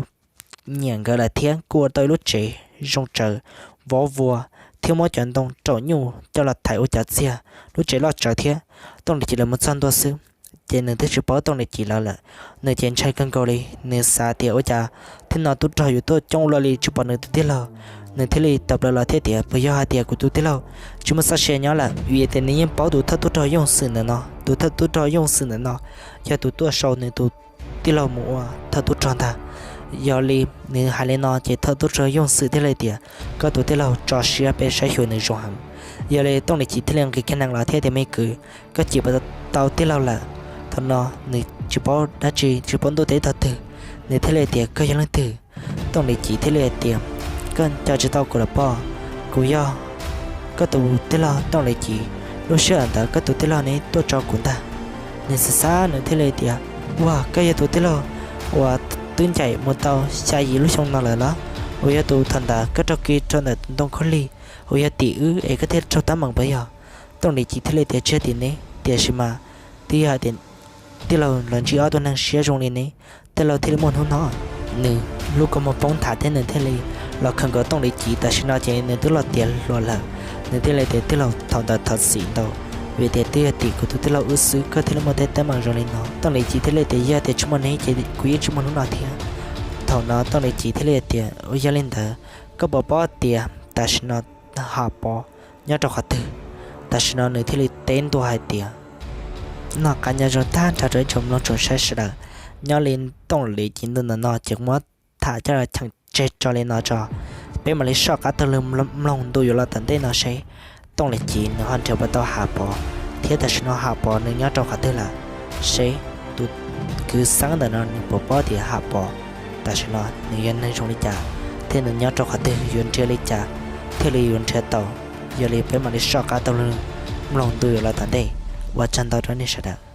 nyiam nkawd lawm thiab kuj ua tau ib lub tsev zoo tsawv, vov vuas thiab muab cov ntoo raum nyuj coj los thaiv ua cov txiag, lub tsev loj tsawv thiab. Tooj Lis Civ lawv mus txog ntua xwb ces nws twb tsis paub Tooj Lis Civ lawv lawm. Nws ces ntshai kawg nkaus li, nws xav tias ua cas thiab no tub rog yuav tuaj coob ua luaj li tsis pom nws tus tij laug. Nws thiaj li tawm plaws los thiab tias puas yog hais tias kuv tus tij laug tsis muaj txoj sia nyob lawm, vim tias nws yeej paub tus thawj tub rog Yooj Xwm ntawm no. Tus thawj tub rog Yooj Xwm ntawm no yog tus tuaj sau nws tus tij laug mus ua thawj tub rog ntag. Yog li nws hais li no ces thawj tub rog Yooj Xwm thiaj li tias koj tus tij laug tso siab, peb saib xyuas nws zoo heev. Yog li Tooj Lis Civ thiaj li nqis kiag nees los thiab tias me kwv, koj cim puas tau tij laug lawm? Thaum no nws tsis paub dab tsi, tsis paub ntuj teb tog twg, nws thiaj li tias koj yog leej twg? Tooj Lis Civ thiaj li hais tias koj nco tsis tau kuv los pob? Kuv yog koj tus tij laug Tooj Lis Civ, lub sij hawm ntawd koj tus tij laug neb tuaj tso kuv ntag. Nws xav xav nws thiaj li tias ua, koj yog tus tij laug uas twb ncaim mus tau xya yim lub xyoo no lawm los? Uas yog tus thaum ntawd koj raug khi rau ntawm tus ntoo khaub lig uas yog tim wb es koj thiaj raug teeb meem puas yog? Tooj Lis Civ thiaj li tias tsis yog tim neb, tiam sis mas twb yog hais tias tij laug los ntsib ob tug neeg siab zoo li neb, tij laug thiaj li muaj hnub no. Nws lub kua muag poob nthav thiab nws thiaj li los khawm nkaus Tooj Lis Civ. Tam sim no ces nws twb los tiav hluas lawm, nws thiaj li tias tij laug, thaum ntawd thov txim ntau, vim tias twb yog tim kuv tus tij laug wb xwb koj thiaj li muaj tej teeb meem zoo li no. Tooj Lis Civ thiaj li tias yog tias tsis muaj neb ces kuv yeej tsis muaj hnub no thiab. Thaum no Tooj Lis Civ thiaj li tias yog li ntawd koj puas paub tias tam sim no Ham Pov nyob rau qhov twg? Tam sim no nws thiaj li teb ntua hais tias noj qab nyob zoo tag nrho rau ib tsoom mloog tsoom saib sawv daws. Nyob li Tooj Lis Civ ntu ntawm no ces kuv muab tham coj los cheem tseg tso li no tso, peb mam li soj qab taug lw mloog ntu yuav los tom ntej no seb Tooj Lis Civ nws ho nrhiav puas tau Ham Pov, thiab tam sim no Ham Pov nws nyob rau qhov twg lawm, seb tus kwv Xeeb ntawm no nws puas paub tias Ham Pov tam sim no nws yog neeg zoo li cas thiab nws nyob rau qhov twg, yuav nrhiav li cas thiaj li yuav nrhiav tau. Yog li peb mam li soj qab taug lw mloog ntu yuav los tom ntej. Ua tsaug ntau rau nej sawv daws.